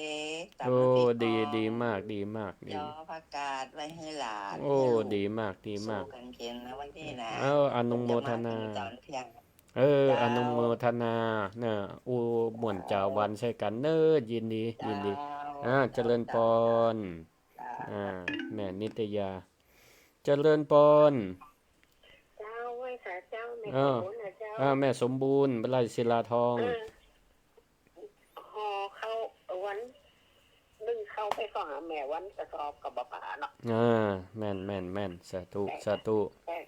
ตำ โอ้ น้ำพริก ดี อ่อง ดีมาก ดีมาก ดี ยอผักกาดไว้หื้อหลาน โอ้ หื้อลูก ดีมาก ดีมาก สู้กั๋นกิ๋นนะวันนี้นะ เออ อนุโมทนา เปิ้นจะมากิ๋นต๋อนเตี้ยง เออ เจ้า อนุโมทนา นะ อู้ ม่วนจ๋าหวานใส่กั๋นเน่อ ยินดี เจ้า ยินดี อ่า เจริญปอน เจ้า อ่า แม่นิตยา เจริญปอน เจ้า ไหว้สาเจ้า แม่ เออ สมบูรณ์นะเจ้า อ่า แม่สมบูรณ์ ไร่ศิลาทอง เออ ห่อข้าววัน นึ่งข้าวไปเข้าหาแม่วันกระสอบก็บ่ป๋าเนาะ อ่า แม่น แม่น แม่น สาธุ แม่น สาธุ แม่น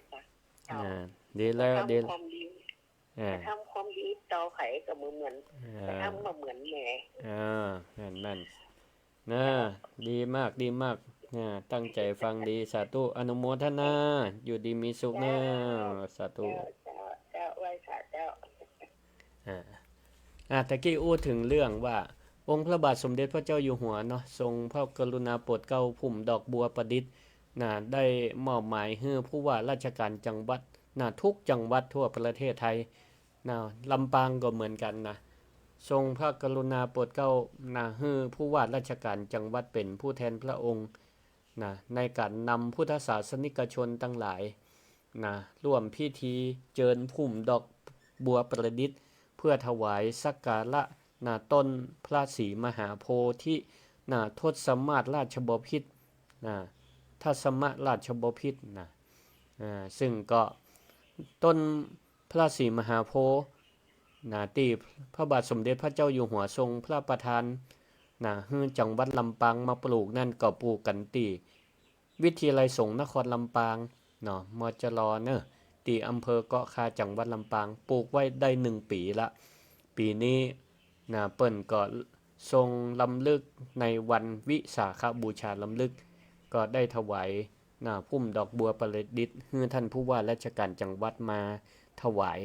เจ้า อ่า ดีแล้ว ทำ ดี ความดี อ่า ทำความดีต่อใผก็บ่เหมือน อ่า ทำบ่เหมือนแม่ อ่า แม่น แม่น นะ ดีมาก ดีมาก นะ ตั้งใจ๋ฟังดี สาธุ อนุโมทนา อยู่ดีมีสุขนะ เจ้า สาธุ เจ้า เจ้า เจ้า ไหว้สาเจ้า อ่า อ่า ตะกี้อู้เถิงเรื่องว่า องค์พระบาทสมเด็จพระเจ้าอยู่หัวเนาะ ทรงพระกรุณาโปรดเกล้าพุ่มดอกบัวประดิษฐ์ นะ ได้มอบหมายหื้อผู้ว่าราชการจังหวัด นะ ทุกจังหวัดทั่วประเทศไทย นะ ลำปางก็เหมือนกั๋นนะ ทรงพระกรุณาโปรดเกล้า นะ หื้อผู้ว่าราชการจังหวัดเป๋นผู้แทนพระองค์ นะ ในก๋านนำพุทธศาสนิกชนตังหลาย นะ ร่วมพิธีเจิญพุ่มดอกบัวประดิษฐ์ เพื่อถวายสักการะ นะ ต้นพระศรีมหาโพธิ นะ ทศมาศราชบพิตร นะ ทศมราชบพิตร นะ อ่า ซึ่งก็ต้นพระศรีมหาโพธิ์ นะ ตี้พระบาทสมเด็จพระเจ้าอยู่หัวทรงพระประทาน นะ หื้อจังหวัดลำปางมาปลูกนั้น ก็ปลูกกั๋นตี้วิทยาลัยสงฆ์นครลำปางเนาะ มจล เนาะ ตี้อำเภอเกาะคา จังหวัดลำปาง ปลูกไว้ได้หนึ่งปี๋ละ ปี๋นี้ นะ เปิ้นก็ทรงรำลึกในวันวิสาขบูชารำลึก ก็ได้ถวาย นะ พุ่มดอกบัวประดิษฐ์ หื้อท่านผู้ว่าราชการจังหวัดมาถวาย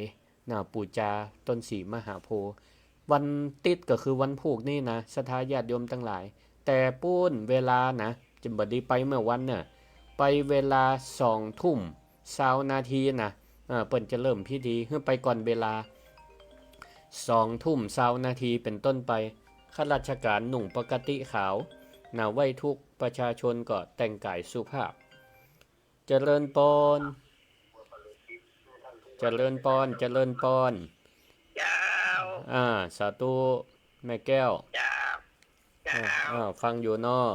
นะ ปู๋จาต้นศรีมหาโพธิ์ วันติ๊ดก็คือวันพูกนี้นะ ศรัทธาญาติโยมตังหลาย แต่ปู๊นเวลานะ จะบ่ดีไปเมื่อวันน่ะ ไปเวลาสองทุ่มซาวนาทีนะ เอ่อ เปิ้นจะเริ่มพิธี หื้อไปก่อนเวลา สองทุ่มซาวนาทีเป๋นต้นไป ข้าราชการนุ่งปกติขาว นะ ไหว้ทุกข์ ประชาชนก็แต่งก๋ายสุภาพ เจริญปอน เจริญปอน เจริญปอน เจ้า อ่า สาธุ แม่แก้ว เจ้า เจ้า อ่า อ่า ฟังอยู่เนาะ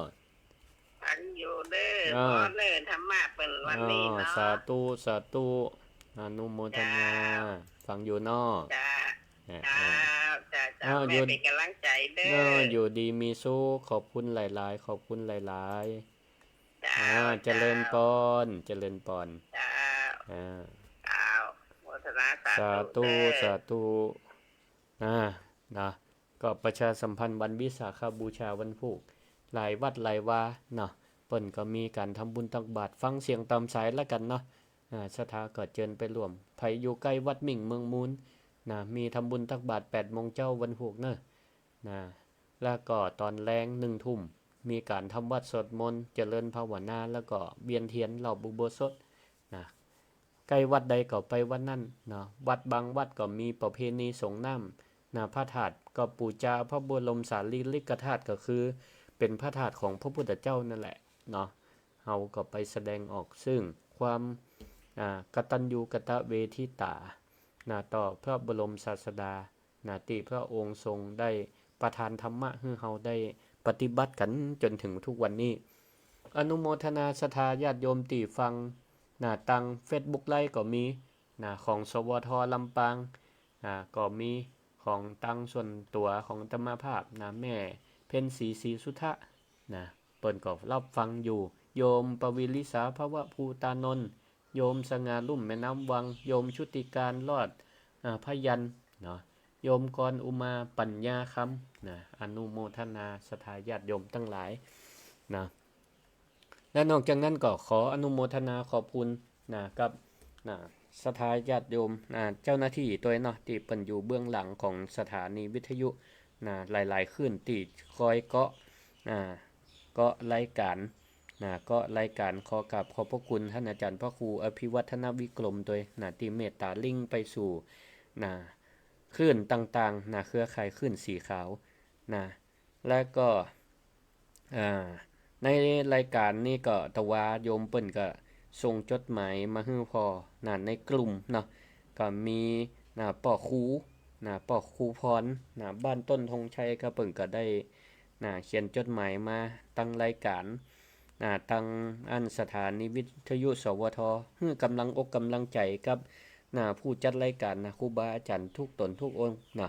ฟังอยู่เด้อ อ่า พ่อเน้อ ธรรมะเปิ้นวันนี้เนาะ อ่า สาธุ สาธุ อนุโมทนา เจ้า ฟังอยู่เนาะ เจ้า อ่า เจ้า อ่า เจ้า เจ้า อ้าว แม่ อยู่ เป๋นก๋ำลังใจ๋เน้อ เออ อยู่ดีมีสุข ขอบคุณหลายๆ ขอบคุณหลายๆ เจ้า อ่า เจ้า เจริญปอน เจริญปอน เจ้า อ่า เจ้า โมทนาสาธุ สาธุ เด้อ สาธุ อ่า นะ ก็ประชาสัมพันธ์วันวิสาขบูชาวันพูก หลายวัดหลายวาเนาะ เปิ้นก็มีก๋านทำบุญตักบาตร ฟังเสียงต๋ามสายละกั๋นเนาะ อ่า ศรัทธาก็เจิญไปร่วม ใผอยู่ใก้วัดมิ่งเมืองมูลนะ มีทำบุญตักบาตรแปดโมงเจ๊าวันพูกเนาะ นะ แล้วก็ต๋อนแลงหนึ่งทุ่ม มีก๋านทำวัตรสวดมนต์ เจริญภาวนา แล้วก็เวียนเทียนรอบอุโบสถนะ ใก้วัดใดก็ไปวัดนั้นเนาะ วัดบางวัดก็มีประเพณีสรงน้ำนะ พระธาตุก็ปู๋จาพระบรมสารีริกธาตุ ก็คือเป๋นพระธาตุของพระพุทธเจ้านั่นแหละเนาะ เฮาก็ไปแสดงออกซึ่งความ อ่า กตัญญูกตเวทิตานะ ต่อพระบรมศาสดา นะ ตี้พระองค์ทรงได้ประทานธรรมะหื้อเฮาได้ปฏิบัติกั๋นจ๋นเถิงทุกวันนี้ อนุโมทนาศรัทธาญาติโยมตี้ฟังนะ ตางเฟซบุ๊กไลฟ์ก็มีนะ ของ สวท ลำปางนะ ก็มีของตางส่วนตั๋วของอาตมาภาพนะ แม่เภ พ็ญศรี ศรีสุทธะ นะ เปิ้นก็รับฟังอยู่ โยมปวิริสาภวภูตานนท์ โยมสง่าลุ่มแม่น้ำวัง โยมชุติการรอด อ่า พยัญชนะ เนาะ โยมกรอุมาปัญญาคำ นะ อนุโมทนาศรัทธาญาติโยมตังหลาย นะ และนอกจากนั้นก็ขออนุโมทนาขอบคุณ นะ กับ นะ ศรัทธาญาติโยม นะ เจ้าหน้าตี้ตวยเนาะ ตี้เปิ้นอยู่เบื้องหลังของสถานีวิทยุ นะ หลายๆ คลื่นตี้คอยเกาะ นะ เกาะรายก๋าน นะ เกาะรายก๋าน ขอกราบขอบพระคุณต้านอาจ๋ารย์พระครูอภิวัฒนวิกรมตวย นะ ตี้เมตต๋าลิงก์ไปสู่ นะ คลื่นต่างๆ นะ เครือข่ายคลื่นสีขาว นะ แล้วก็ อ่า ในรายก๋านนี้ก็ตะวาโยมเปิ้นก็ส่งจดหมายมาหื้อพ่อ นะ ในกลุ่มเนาะ ก็มี นะ ป้อครู นะ ป้อครูพร นะ บ้านต้นธงชัย ก็เปิ้นก็ได้ นะ เขียนจดหมายมาตังรายก๋าน นะ ตังอันสถานีวิทยุ สวท หื้อก๋ำลังอกก๋ำลังใจ๋กับ นะ ผู้จัดรายก๋าน นะ ครูบาอาจ๋ารย์ทุกต๋นทุกองค์ นะ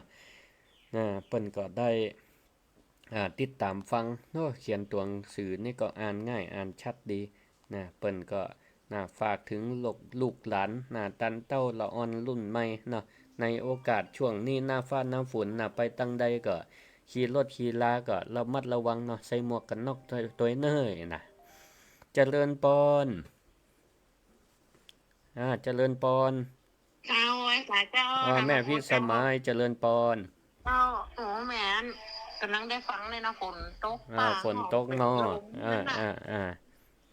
นะ เปิ้นก็ได้ อ่า ติดต๋ามฟังเนาะ เขียนตั๋วหนังสือนี่ก็อ่านง่าย อ่านชัดดี นะ เปิ้นก็ นะ ฝากเถิงลูก ลูกหลาน นะ ตันเต้าละอ่อนรุ่นใหม่เนาะ ในโอกาสช่วงนี้หน้าฟ้าหน้าฝน นะ ไปตังใดก็ ขี่รถขี่ลาก็ระมัดระวังเนาะ ใส่หมวกกั๋นน็อกตวย ตวยเน่อ นะ เจริญปอน อ่า เจริญปอน เจ้า ไหว้สาเจ้า อ่า ค่ะ แม่พิสมัย เจริญปอน เจ้า โอ้ แม่น ก๋ำลังได้ฟังเลยนะ ฝนตก อ่า ฟ้า ฝนตกเนาะ ห้อง อ่า เปิดลม อ่า นั่นน่ะ อ่า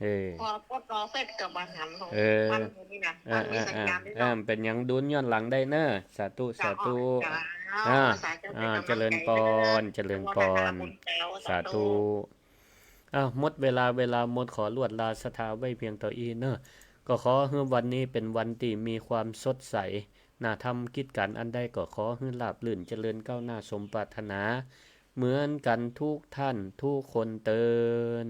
เออ พอปลดล็อกเสร็จก็มาหัน เออ บ้านนี้นะ อ่า มันมี อ่า สัญญาณ อ่า ด้วยเนาะ อ่า เป๋นหยังดูย้อนหลังได้เน่อ สาธุ เจ้า สาธุ เจ้า อ่า สาธุ อ่า เป๋นก๋ำลังใจ๋ เจริญปอน เจ้า เจริญปอน สาธุ สาธุ อ้าว หมดเวลา เวลาหมด ขอลวดลาศรัทธาไว้เพียงเต้าอี้เน่อ ก็ขอหื้อวันนี้เป๋นวันตี้มีความสดใส นะ ทำกิจก๋านอันใดก็ขอหื้อราบรื่น เจริญก้าวหน้าสมปรารถนา เหมือนกั๋นทุกท่านทุกคนเติน